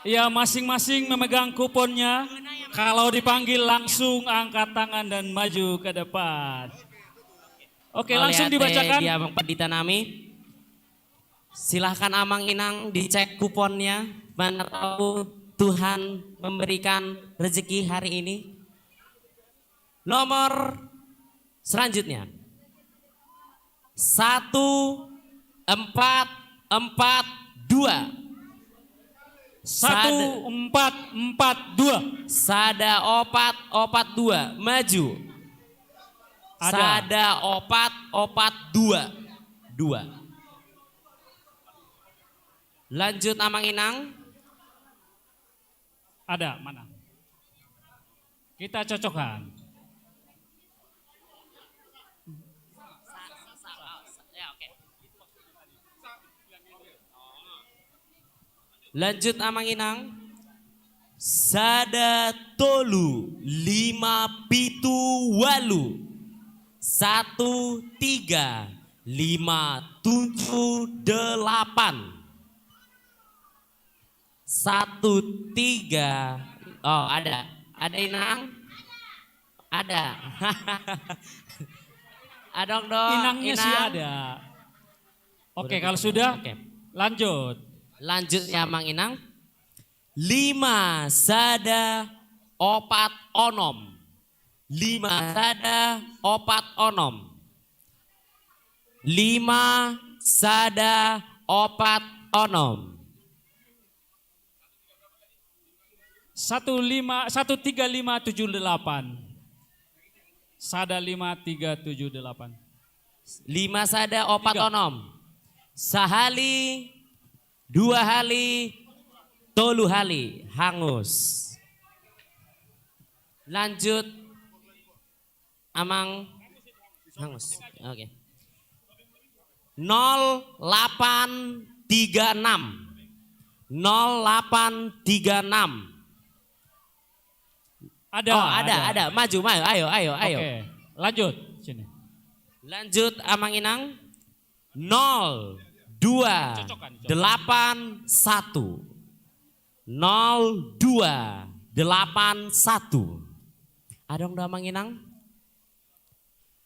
Iya, masing-masing memegang kuponnya. Kalau dipanggil, langsung angkat tangan dan maju ke depan. Oke, langsung dibacakan. Mauliate di amang pandita nami. Silahkan amang inang dicek kuponnya, mana tahu Tuhan memberikan rezeki hari ini. Nomor selanjutnya. Satu empat empat dua. Satu empat empat dua. Sada opat opat dua. Maju. Ada. Sada opat opat dua. Dua. Lanjut, amang inang. Ada, mana? Kita cocokkan. Lanjut, amang inang. Sada tolu lima pitu walu. Satu tiga Lima tujuh delapan. Satu tiga. Oh, ada. Ada, Inang? Ada. Adong do, Inangnya sih Inang? Ada. Oke, udah, kalau ketemu. Sudah, oke. Lanjut. Lanjut ya, Amang Inang. Lima sada opat onom. Lima sada opat onom. Lima sada opat onom. Satu lima, satu tiga lima tujuh delapan. Sada lima tiga tujuh delapan. Lima sada opat onom. Tiga. Sahali, dua hali, tolu hali, hangus. Lanjut, Amang. Hangus. Oke. Nol delapan tiga enam. Nol delapan tiga enam. Ada, oh, ada, ada, ada. Maju, maju. Ayo, ayo, ayo. Oke, lanjut. Sini. Lanjut, Amang Inang. Nol dua delapan satu. Nol dua delapan satu. Adong do, Amang Inang?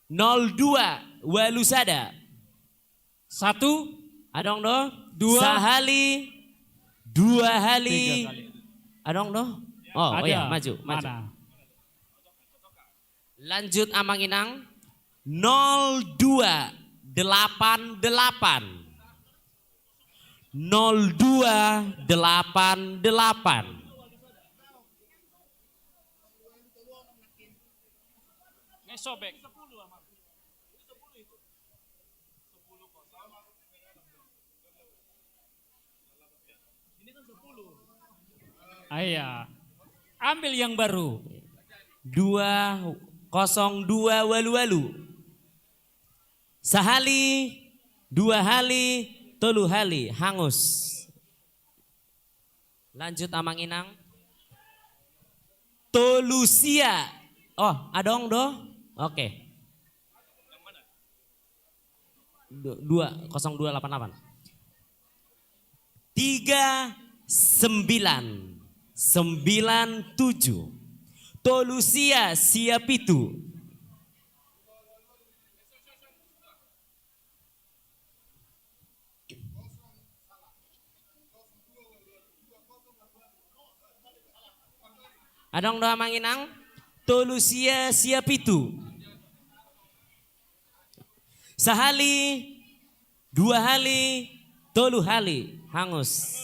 Nol dua walu sada. Satu. Adong do? Dua. Sahali, dua hali. Tiga kali. Adong do? Oh, oh iya, maju, maju. Mana? Lanjut, Amang Inang. Nol dua delapan delapan. Nol dua delapan delapan. Ngesobek. Ah, iya. Ambil yang baru. Dua kosong dua walu walu. Sahali, dua hali, tolu hali, hangus. Lanjut, Amang Inang. Tolu sia. Oh, adong do? Oke. Du-, dua, kosong dua delapan delapan. Tiga sembilan sembilan tujuh. Tolu sia sia pitu. Adong do, Amang Inang? Tolu sia sia pitu. Sahali, dua hali, tolu hali, hangus.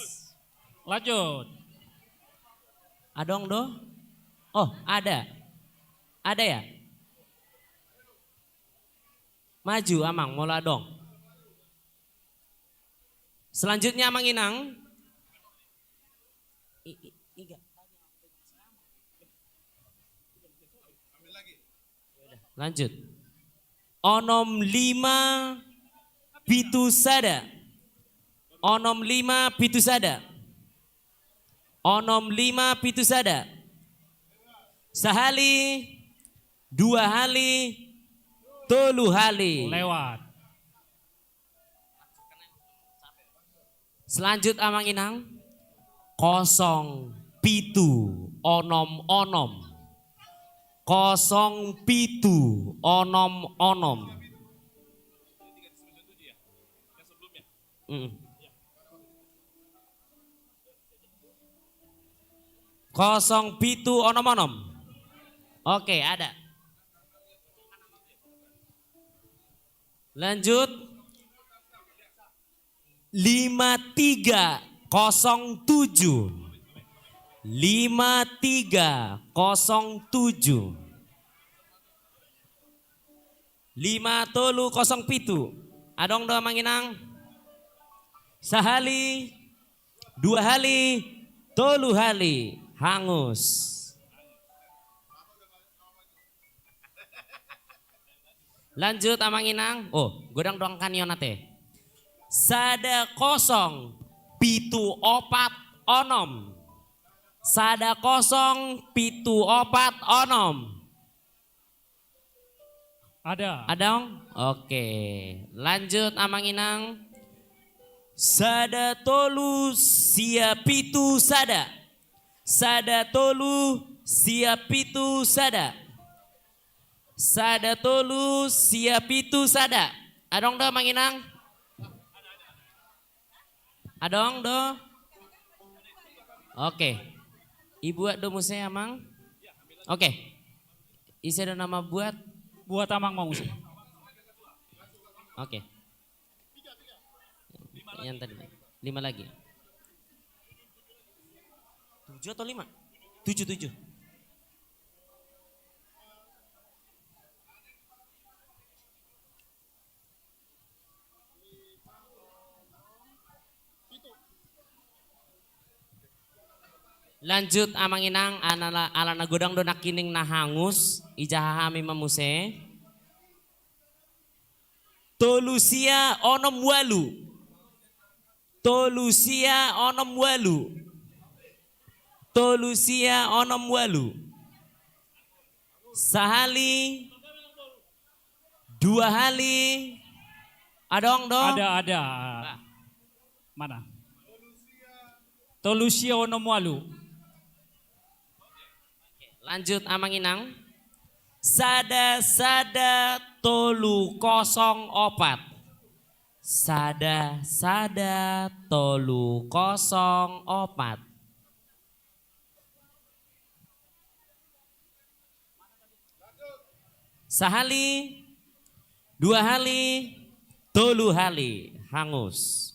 Lanjut. Adong do? Oh, ada. Ada ya? Maju, Amang, molo adong. Selanjutnya, Amang Inang. I-, i-, iga. Lanjut. Onom lima pitu sada. Onom lima pitu sada. Onom lima pitu sada. Sahali, dua hali, tolu hali. Lewat. Selanjut, Amang Inang. Kosong pitu onom onom. Kosong pitu onom onom. Mm. Kosong pitu onom onom. Oke, ada. Lanjut. Lima tiga kosong tujuh. Lima tiga kosong tujuh. Lima tolu kosong pitu. Adong do, Amang Inang? Sahali, dua hali, tolu hali. Hangus. Lanjut, Amang Inang. Oh, godang do angka ni on ate. Sada kosong pitu opat onom. Sada kosong pitu opat onom. Ada. Adong? Oke. Lanjut, Amang Inang. Sada tolu sia pitu sada. Sada tolu sia pitu sada. Sada tolu sia pitu sada. Adong do, Amang Inang? Adong do? Oke. Ibuat do muse, Amang? Oke. Ise do na mambuat? Buat Amang ma muse. Oke. Yang tadi. Lima lagi. Tujuh atau lima? Tujuh, tujuh. Lanjut, Amang Inang, ala, ala na godang do nangkining na hangus, ijaha hami ma muse. Tolu sia onom walu. Tolu sia onom walu. Tolu sia onom walu. Sahali. Dua hali. Adong do? Ada, ada. Bah. Mana? Tolu sia onom walu. Lanjut, Amang Inang. Sada sada tolu kosong opat. Sada sada tolu kosong opat. Sahali, dua hali, tolu hali, hangus.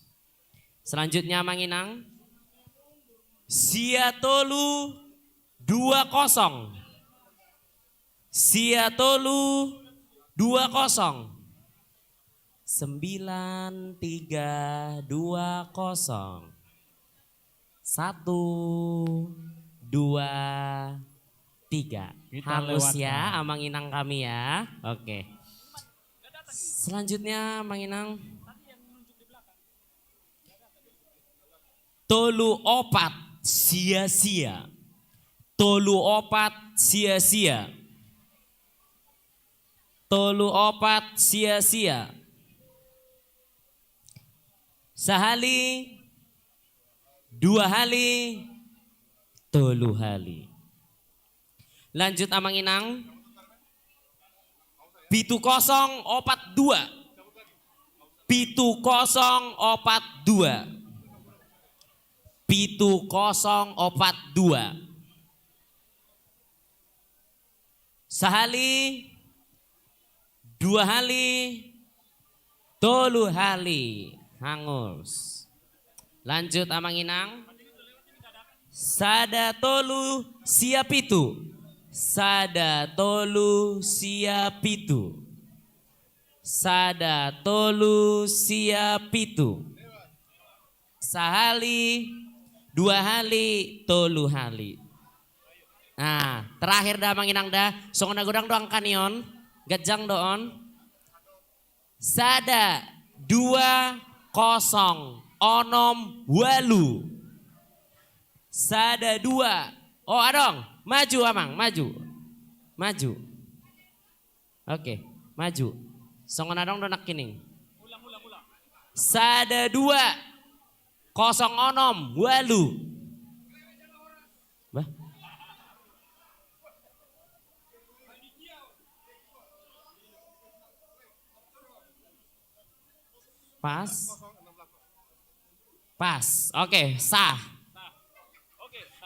Selanjutnya, Amang Inang. Sia tolu dua kosong. Sia tolu dua kosong. Sembilan tiga dua kosong. Satu, dua, tiga. Kita hangus lewatkan. Ya, Amang Inang kami ya. Oke. Selanjutnya, Amang Inang. Tolu opat sia sia. Tolu opat sia sia. Tolu opat sia sia. Sahali, dua hali, tolu hali. Lanjut, Amang Inang. Pitu kosong opat dua. Pitu kosong opat dua. Pitu kosong opat dua. Sahali, dua hali, tolu hali. Hangus. Lanjut, Amang Inang. Sada tolu sia pitu. Sada tolu sia pitu. Sada tolu sia pitu. Sahali, dua hali, tolu hali. Nah, terakhir da, Amang Inang da. Songon na godang do angka ni on. Ganjang do on. Sada dua kosong onom walu. Sada dua. Oh, adong. Maju, Amang, maju. Maju. Oke, maju. Songon adong do nangkining. Sada dua kosong onom walu. Bah. Pas. Pas. Oke, sah.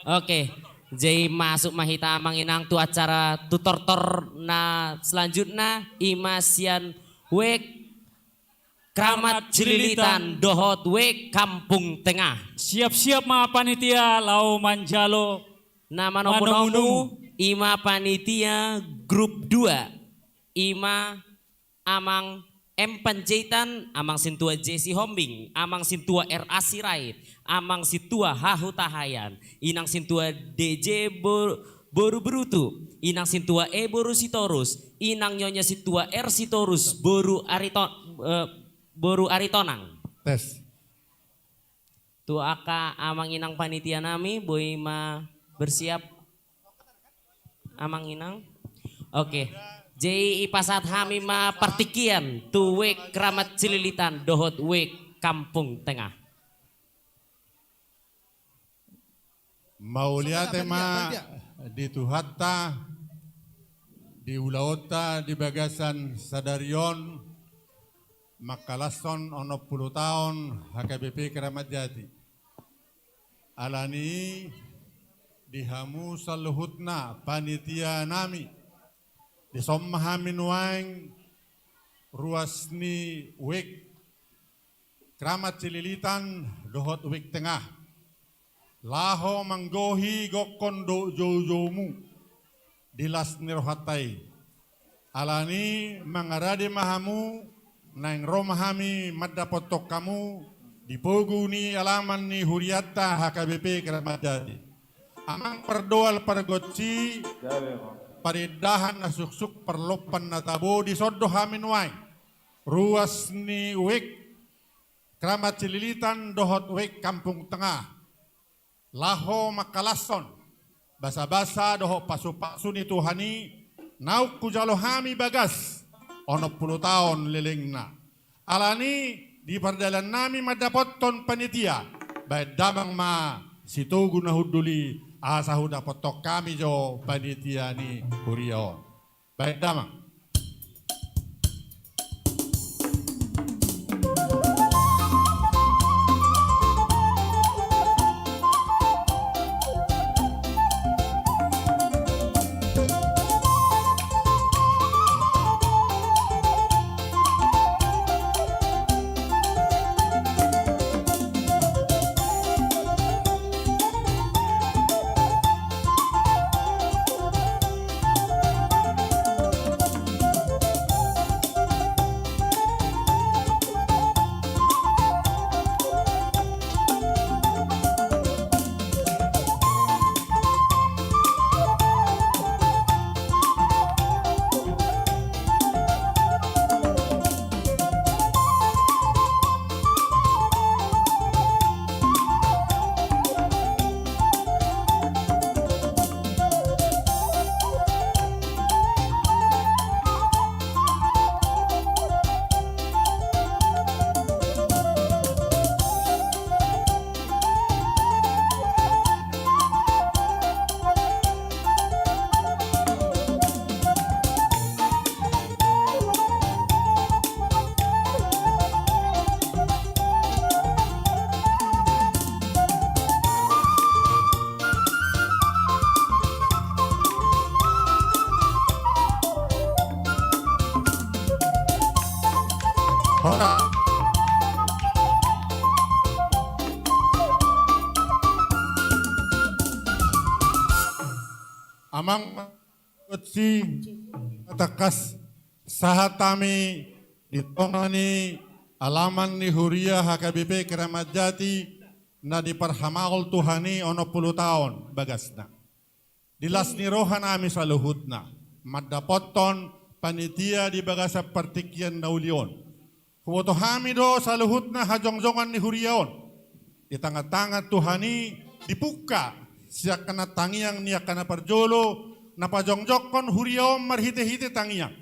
Oke, jadi masuk ma hita, Amang Inang, tu acara tu tortor na selanjutna, i ma sian wijk Kramat Cililitan dohot wijk Kampung Tengah. Siap-siap ma panitia laho manjalo. Na manomunomu, manomunomu, i ma panitia grup dua, i ma Amang M Panjaitan, Amang Sintua J Sihombing, Amang Sintua R A Sirait, Amang Sintua H Hutahaean, Inang Sintua D J Bo-, Boru Berutu, Inang Sintua E Boru Sitorus, Inang Nyonya Sintua R Sitorus, Boru Arito-, eh, Boru Aritonang. Tes. Tu angka Amang Inang panitia nami, boi ma bersiap. Amang Inang. Oke. Jadi ipasahat hami ma partingkian tu Wijk Kramat Cililitan dohot Wijk Kampung Tengah. Mauliate ma di Tuhanta, di ulaonta di bagasan sadari on, mangkalashon onom pulu taon H K B P Kramat Jati. Alani i di hamu saluhutna panitia nami, dison ma hami nuaeng ruas ni Wijk Kramat Cililitan dohot Wijk Tengah, laho manggohi gokhon dohot joujoumu di las ni rohanta i. Alani mangarade ma hamu, naeng ro ma hami mandapothon hamu di pogu ni alaman ni hurianta H K B P Kramat Jati. Amang pardoal pargonsi, parindahan na suksuk, parlompan na tabo, dison do hami nuaeng ruas ni Wijk Kramat Cililitan dohot Wijk Kampung Tengah, laho mangkalashon basabasa dohot pasupasu ni Tuhan i naung hujalo hami bagas onom pulu taon lelengna. Alani di pardalanan nami mandapothon panitia, baen damang ma sitogu na hundul i, asa hudapothon hami jo panitia ni huria on. Baen damang. Amang pargonsi, tangkas sahat hami di tonga ni alaman ni huria H K B P Kramat Jati na diparhamaol Tuhan i onom pulu taon bagasna. Di las ni roha nami saluhutna mandapothon panitia di bagasan partingkian na uli on. Huboto hami do saluhutna hajongjongan ni huria on. Di tangan-tangan Tuhan i dipungka sian angka na tangiang ni angka na parjolo, na pajongjongkon huria on marhite-hite tangiang.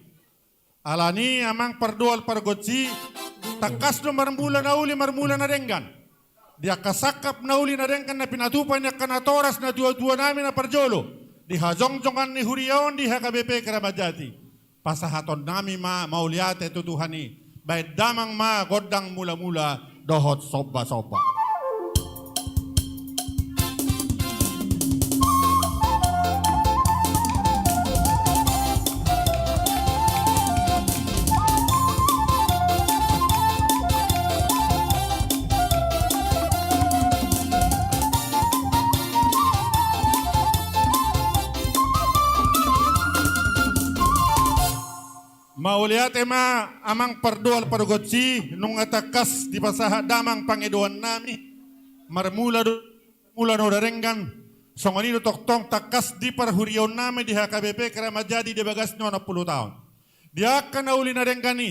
Alani i amang pardoal pargonsi, tangkas do marmula na uli marmula na denggan. Di angka sangkap na uli na denggan na pinatupa ni angka natoras na tua-tua nami na parjolo di hajongjongan ni huria on di H K B P Kramat Jati. Pasahaton nami ma mauliate tu Tuhan i, baen damang ma gondang mula-mula dohot somba-somba. Mauliate ma amang pardoal pargonsi, nunga tangkas dipasahat damang pangidoan nami. Marmula do mula na denggan. Songon i do tongtong tangkas di parhuriaon nami di H K B P Kramat Jati di bagas ni onom pulu taon. Di angka na uli na denggan i,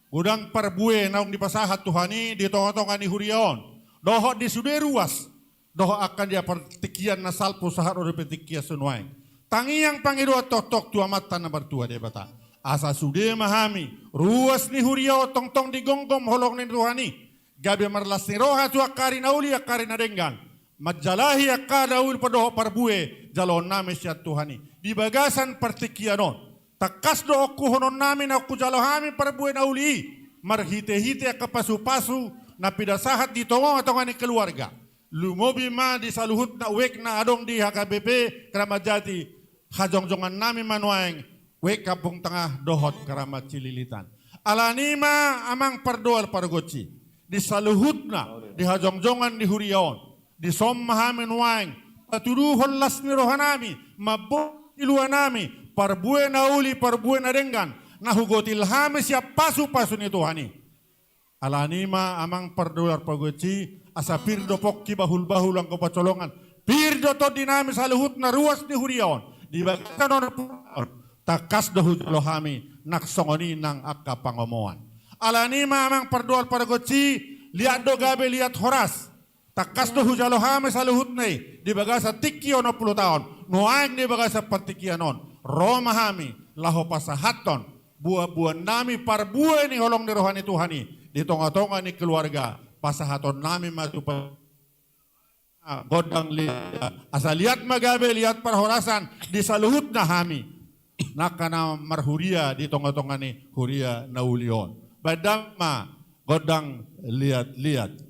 godang parbue naung dipasahat Tuhan i di tonga-tonga ni huria on, dohot di sude ruas, dohot angka di partingkian na salpu sahat ro di partingkian sinuaeng. Tangiang pangidoan tongtong tu Amanta na martua Debata. Asa sude ma hami, ruas ni huria on tongtong digomgom holong ni Tuhan i, gabe marlas ni roha tu angka ari na uli, angka ari na denggan, manjalahi angka na uli dohot parbue jaloonnami sian Tuhan i. Di bagasan partingkian on, tangkas do ongkuhononnami naung hujalo hami parbue na uli i, marhitehite angka pasupasu na pinasahat di tongatonga ni keluarga. Lumobi ma di saluhutna uek na adong di H K B P Kramat Jati, hajongjongannami ma nuaeng uek Kampung Tengah dohot Kramat Cililitan. Alani i ma amang pardoal pargonsi, di saluhutna di hajongjongan ni huria on, dison ma hami nuaeng patuduhon las ni rohanami, mamboan siluanami, parbue na uli, parbue na denggan, na hugotil hami sian pasupasu ni Tuhan i. Alani i ma amang pardoal pargonsi, asa pir do pongki, bahulbahul anggo pansolongan, pir do tondinami saluhutna ruas ni huria on, di bagasan on, tangkas do hujalo hami nang songon i nang angka pangomoan. Alani i ma amang pardoal pargonsi, liat do gabe liat horas. Tangkas do hujalo hami saluhutna i di bagasan tingki onom pulu taon, nuaeng di bagasan partingkian on ro ma hami laho pasahathon buanbuannami parbue ni holong ni roha ni Tuhan i di tongatonga ni keluarga. Pasahatonnami ma tu pa-, ah, gondang liat, asa liat ma gabe liat parhorasan di saluhutna hami, nangka na marhuria di tongatonga ni huria na uli on. Baen damang ma gondang liatliat.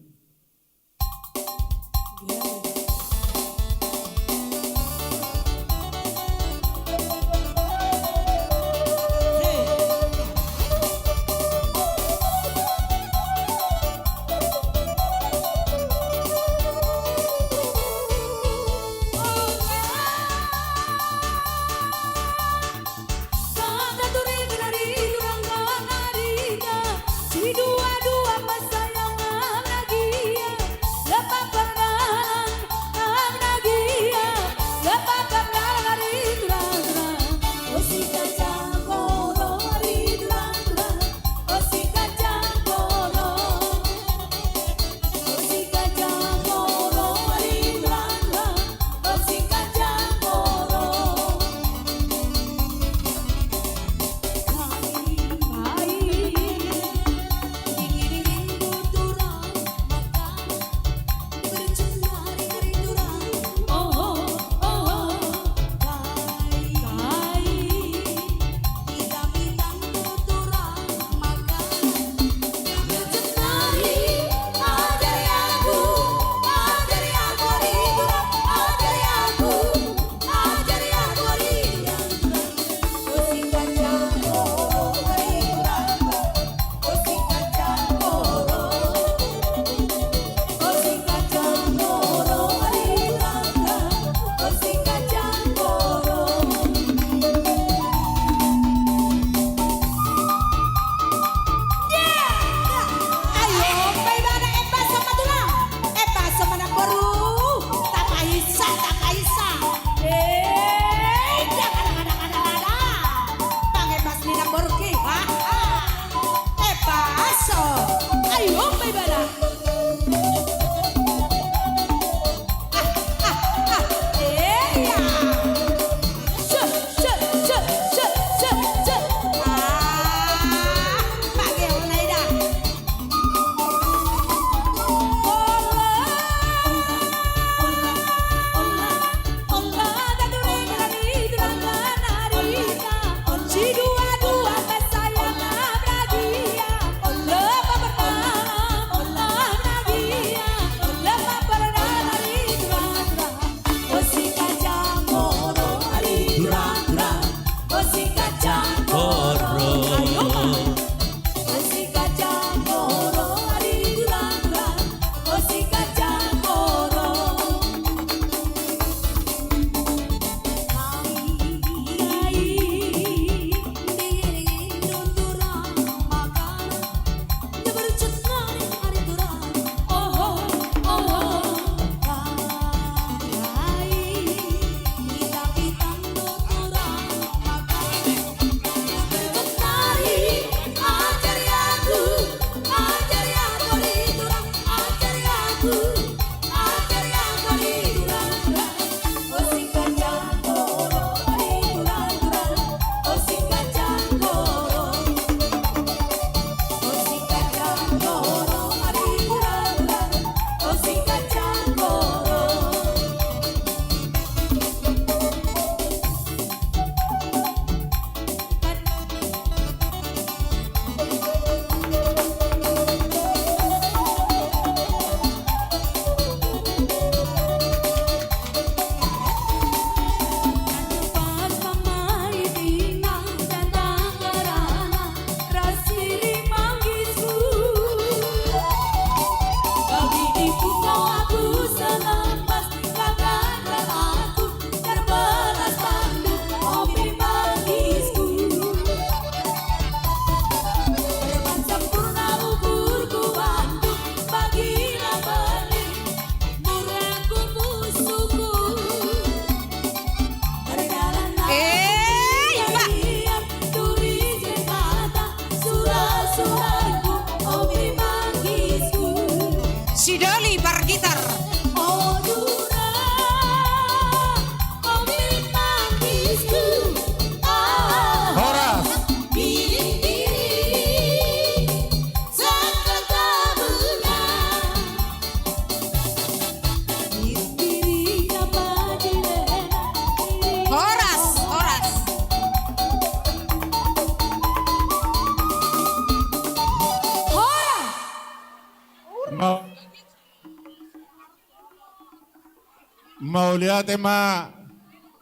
Mauliate ma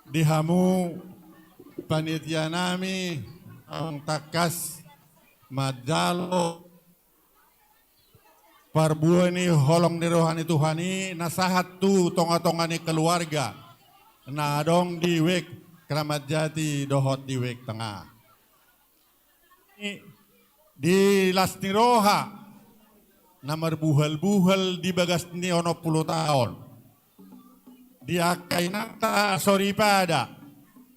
di hamu panitia nami, naung tangkas manjalo parbue ni holong ni roha ni Tuhan i na sahat tu tonga-tonga ni keluarga na adong di Wijk Kramat Jati dohot di Wijk Tengah. Di las ni roha na marbuhal-buhal di bagas ni onom pulu taon, di angka inanta soripada,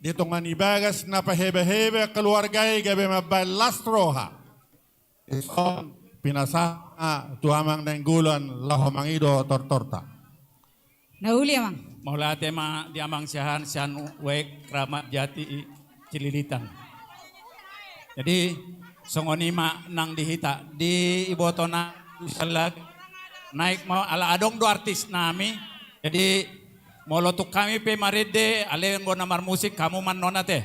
di tonga ni bagas na paheba-heba keluarga i gabe mambahen las roha. Dison pinasahat ma tu Amang Nainggolan laho mangido tortorta. Na uli, Amang. Mauliate ma di Amang sian, sian Wijk Kramat Jati Cililitan. Jadi songon i ma nang di hita, di iboto na salag naik ma ala adong do artis nami. Jadi molo tung hami pe marende, alai anggo na marmusik hamu ma annon ate.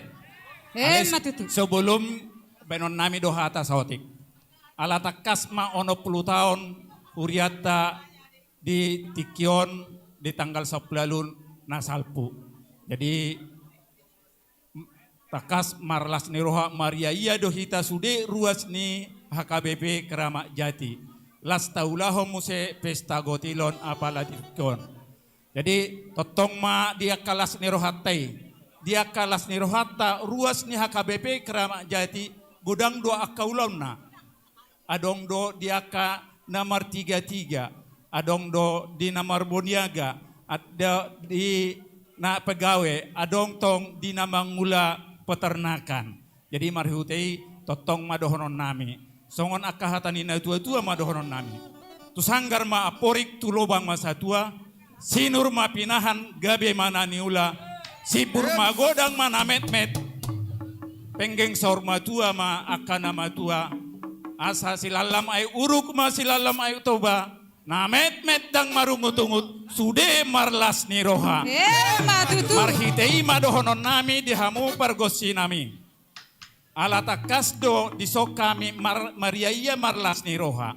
Eh, alai ma tutu. Sebelum baenon nami do hata saotik. Ala tangkas ma onom pulu taon hurianta di tingki on di tanggal sampulu ualu na salpu. Jadi, m-, tangkas marlas ni roha, mariaia do hita sude ruas ni H K B P Kramat Jati. Las taulahon muse pesta gotilon apala di tingki on. Jadi tongtong ma di angka las ni rohanta i, di angka las ni rohanta ruas ni H K B P Kramat Jati, godang do angka ulaonna. Adong do di angka na martiga-tiga, adong do di na marboniaga, adong di na pegawe, adong tong di na mangula peternakan. Jadi marhite i tongtong ma dohonon nami. Songon angka hata ni na tua-tua ma dohonon nami. Tu sanggar ma amporik, tu lobang ma satua, sinur ma pinahan, gabe ma na niula, simbur ma godang ma na metmet. Penggeng saur matua ma angka na matua. Asa silallam ai uruk ma silallam ai Toba. Na metmet ndang marungut-ungut, sude marlas ni roha. Eh, ma tutu. Marhite i ma dohonon nami di hamu pargonsi nami. Ala tangkas do dison hami mar-, mariaia marlas ni roha.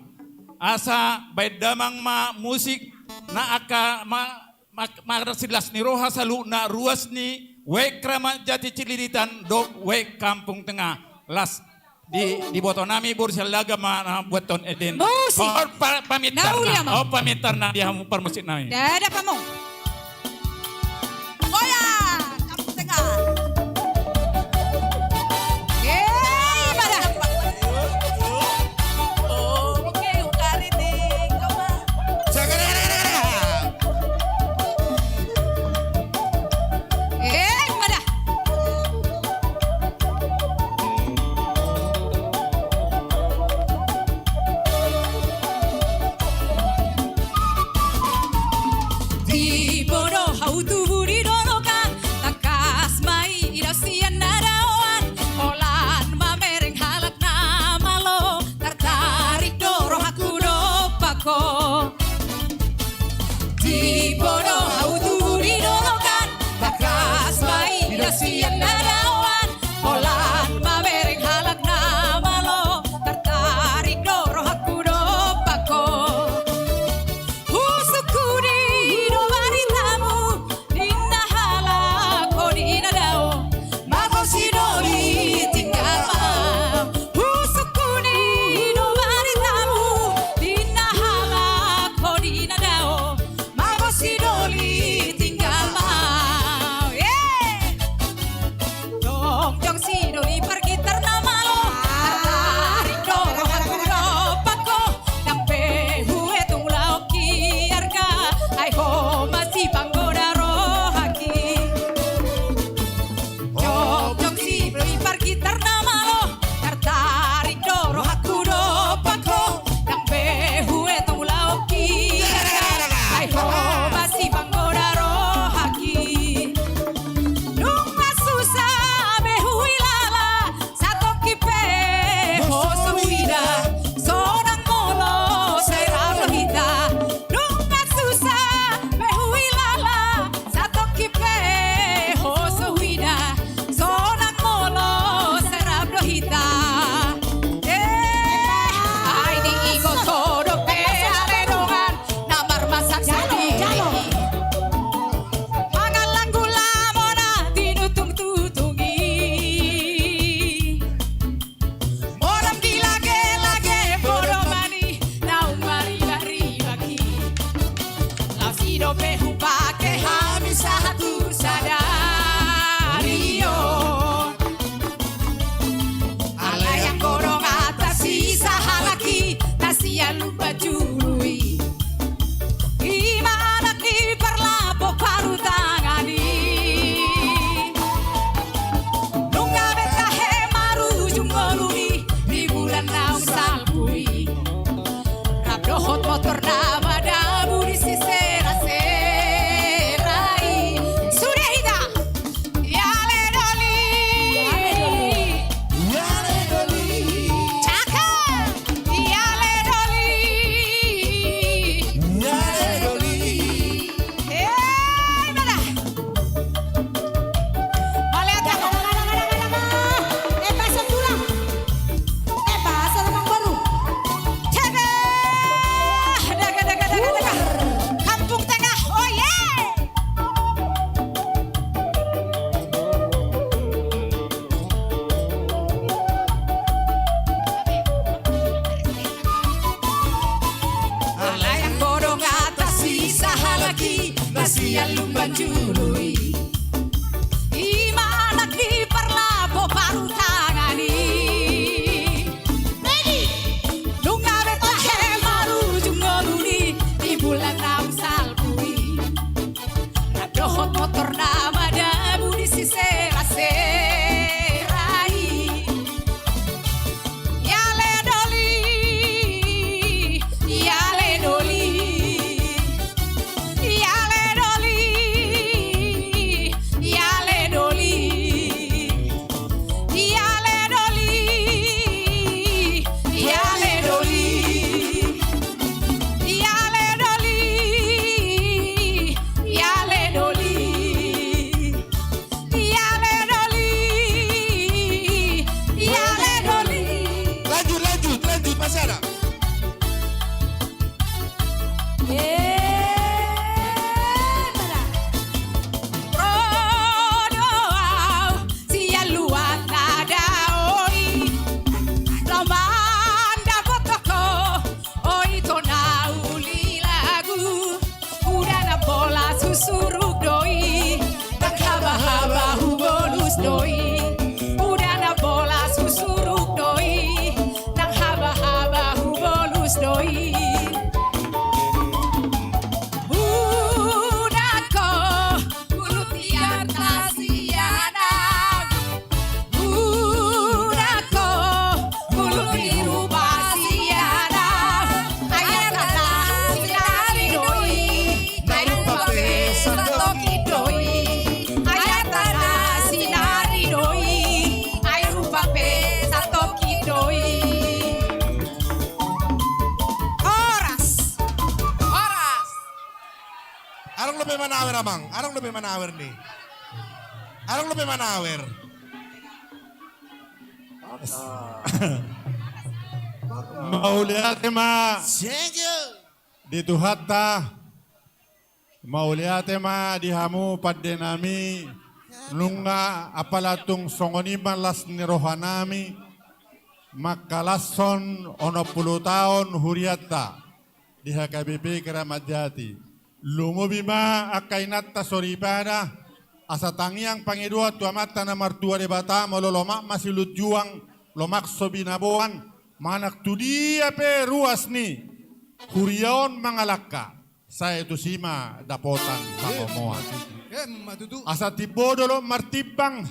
Asa baen damang ma musik na angka ma-, ma-, marsilas ni roha saluhutna ruas ni Wijk Kramat Jati Cililitan dohot Wijk Kampung Tengah. Las di, diboto nami boru Siallaga ma na buathon ende. Musik. Mohon pa-, pamintarna. Na uli, Amang. Oh, pamintarna di hamu parmusik nami. Dadah, Amang. Goyang, Kampung Tengah. Eh, pada. Oke, ukari di koma. Eh, pada. Di manawer, Amang. Adong dope manawer ni. Adong dope manawer. Mauliate ma. Thank you. Di Tuhanta. Mauliate ma di hamu pandenami. Nunga apala tung songon i ma las ni rohanami mangkalashon onom pulu taon hurianta di H K B P Kramat Jati. Lumobi ma angka inanta soripada, asa tangiang pangidoan tu Amanta na martua Debata, molo lomak ma silunjuang, lomak so binaboan, manang tu dia pe ruas ni huria on mangalangka, sai tusi ma dapotan pagomoan. Emma tutu. Asa timbo dolok martimbang,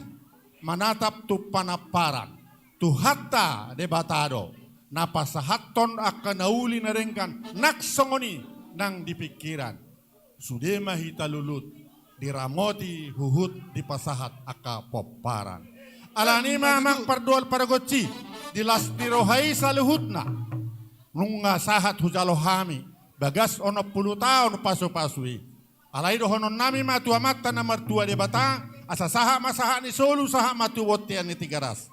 manatap tu panamparan. Tuhanta Debata do na pasahathon angka na uli na denggan nang songon i nang di pingkiran. Sude ma hita lulut diramoti huhut dipasahat angka pomparan. Alani i ma, Amang pardoal paragonsi, di las ni roha i saluhutna nunga sahat hujalo hami bagas onom pulu taon pasupasu i. Alai dohononnami ma tu Amanta na martua Debata, asa sahat ma sahat ni solu, sahat ma tu bontean ni Tigaras.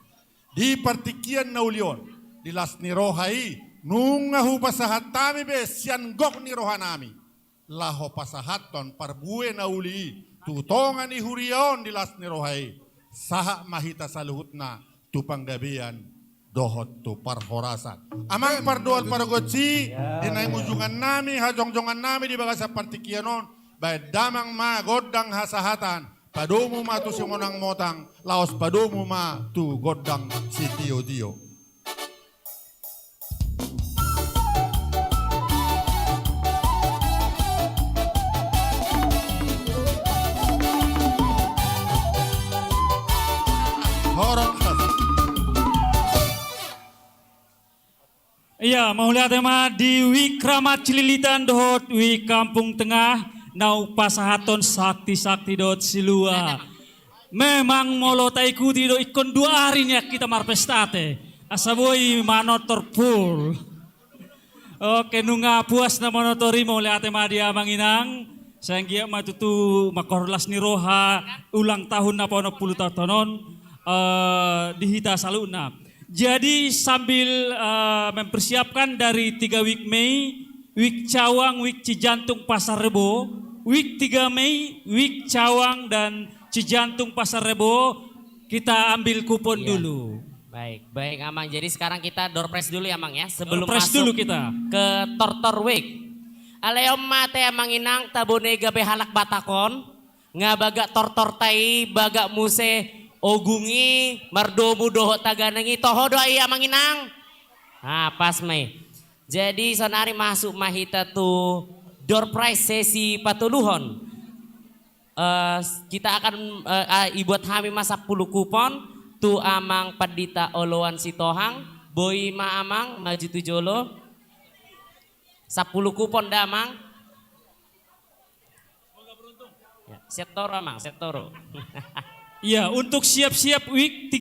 Di partingkian na uli on, di las ni roha i, nunga hupasahat hami be sian gok ni rohanami, laho pasahathon parbue na uli i tu tonga ni huria on di las ni roha i. Sahat ma hita saluhutna tu panggabean dohot tu parhorasan. Amang pardoal paragonsi, di naeng ujungannami, hajongjongannami di bagasan partingkian on, baen damang ma gondang hasahatan, padomu ma tu simonangmotang, laos padomu ma tu gondang sitiotio. Ia, mauliate ma di Wik Kramat Cililitan dohot Wik Kampung Tengah, na hupasahathon sakti-sakti dohot silua. Memang molo taikuti do ingkon dua ari nian hita marpesta ate, asa boi manortor full. Oke, nunga puas na manortor i, mauliate ma di Amang Inang. Sai anggiat ma tutu mangkorhon las ni roha ulang tahun na paonom pulu taon on, eh, di hita saluhutna. Jadi sambil, eh, mempersiapkan dari tiga Wik Mei, Wik Cawang, Wik Cijantung, Pasar Rebo, Wik tiga Mei, Wik Cawang dan Cijantung, Pasar Rebo, kita ambil kupon dulu. Baik, baik, Amang. Jadi sekarang kita door prize dulu ya, Amang, ya. Sebelum masuk dulu kita ke Tortor Week. Alai on ma ate, Amang Inang, tabo na i gabe halak Batak on. Nga bagak tortorta i, bagak muse ogung i, mardomu dohot taganang i, toho do i, Amang Inang? Ah, pas ma i. Jadi, saonari masuk ma hita tu door prize sesi patoluhon. Eh, kita akan, eh, ah, ibuat hami ma sampulu kupon tu Amang Pandita Oloan Sitohang. Boi ma, Amang, maju tu jolo. Sampulu kupon da, Amang. Ya, siap toro, Amang, siap toro. Iya, untuk siap-siap Wik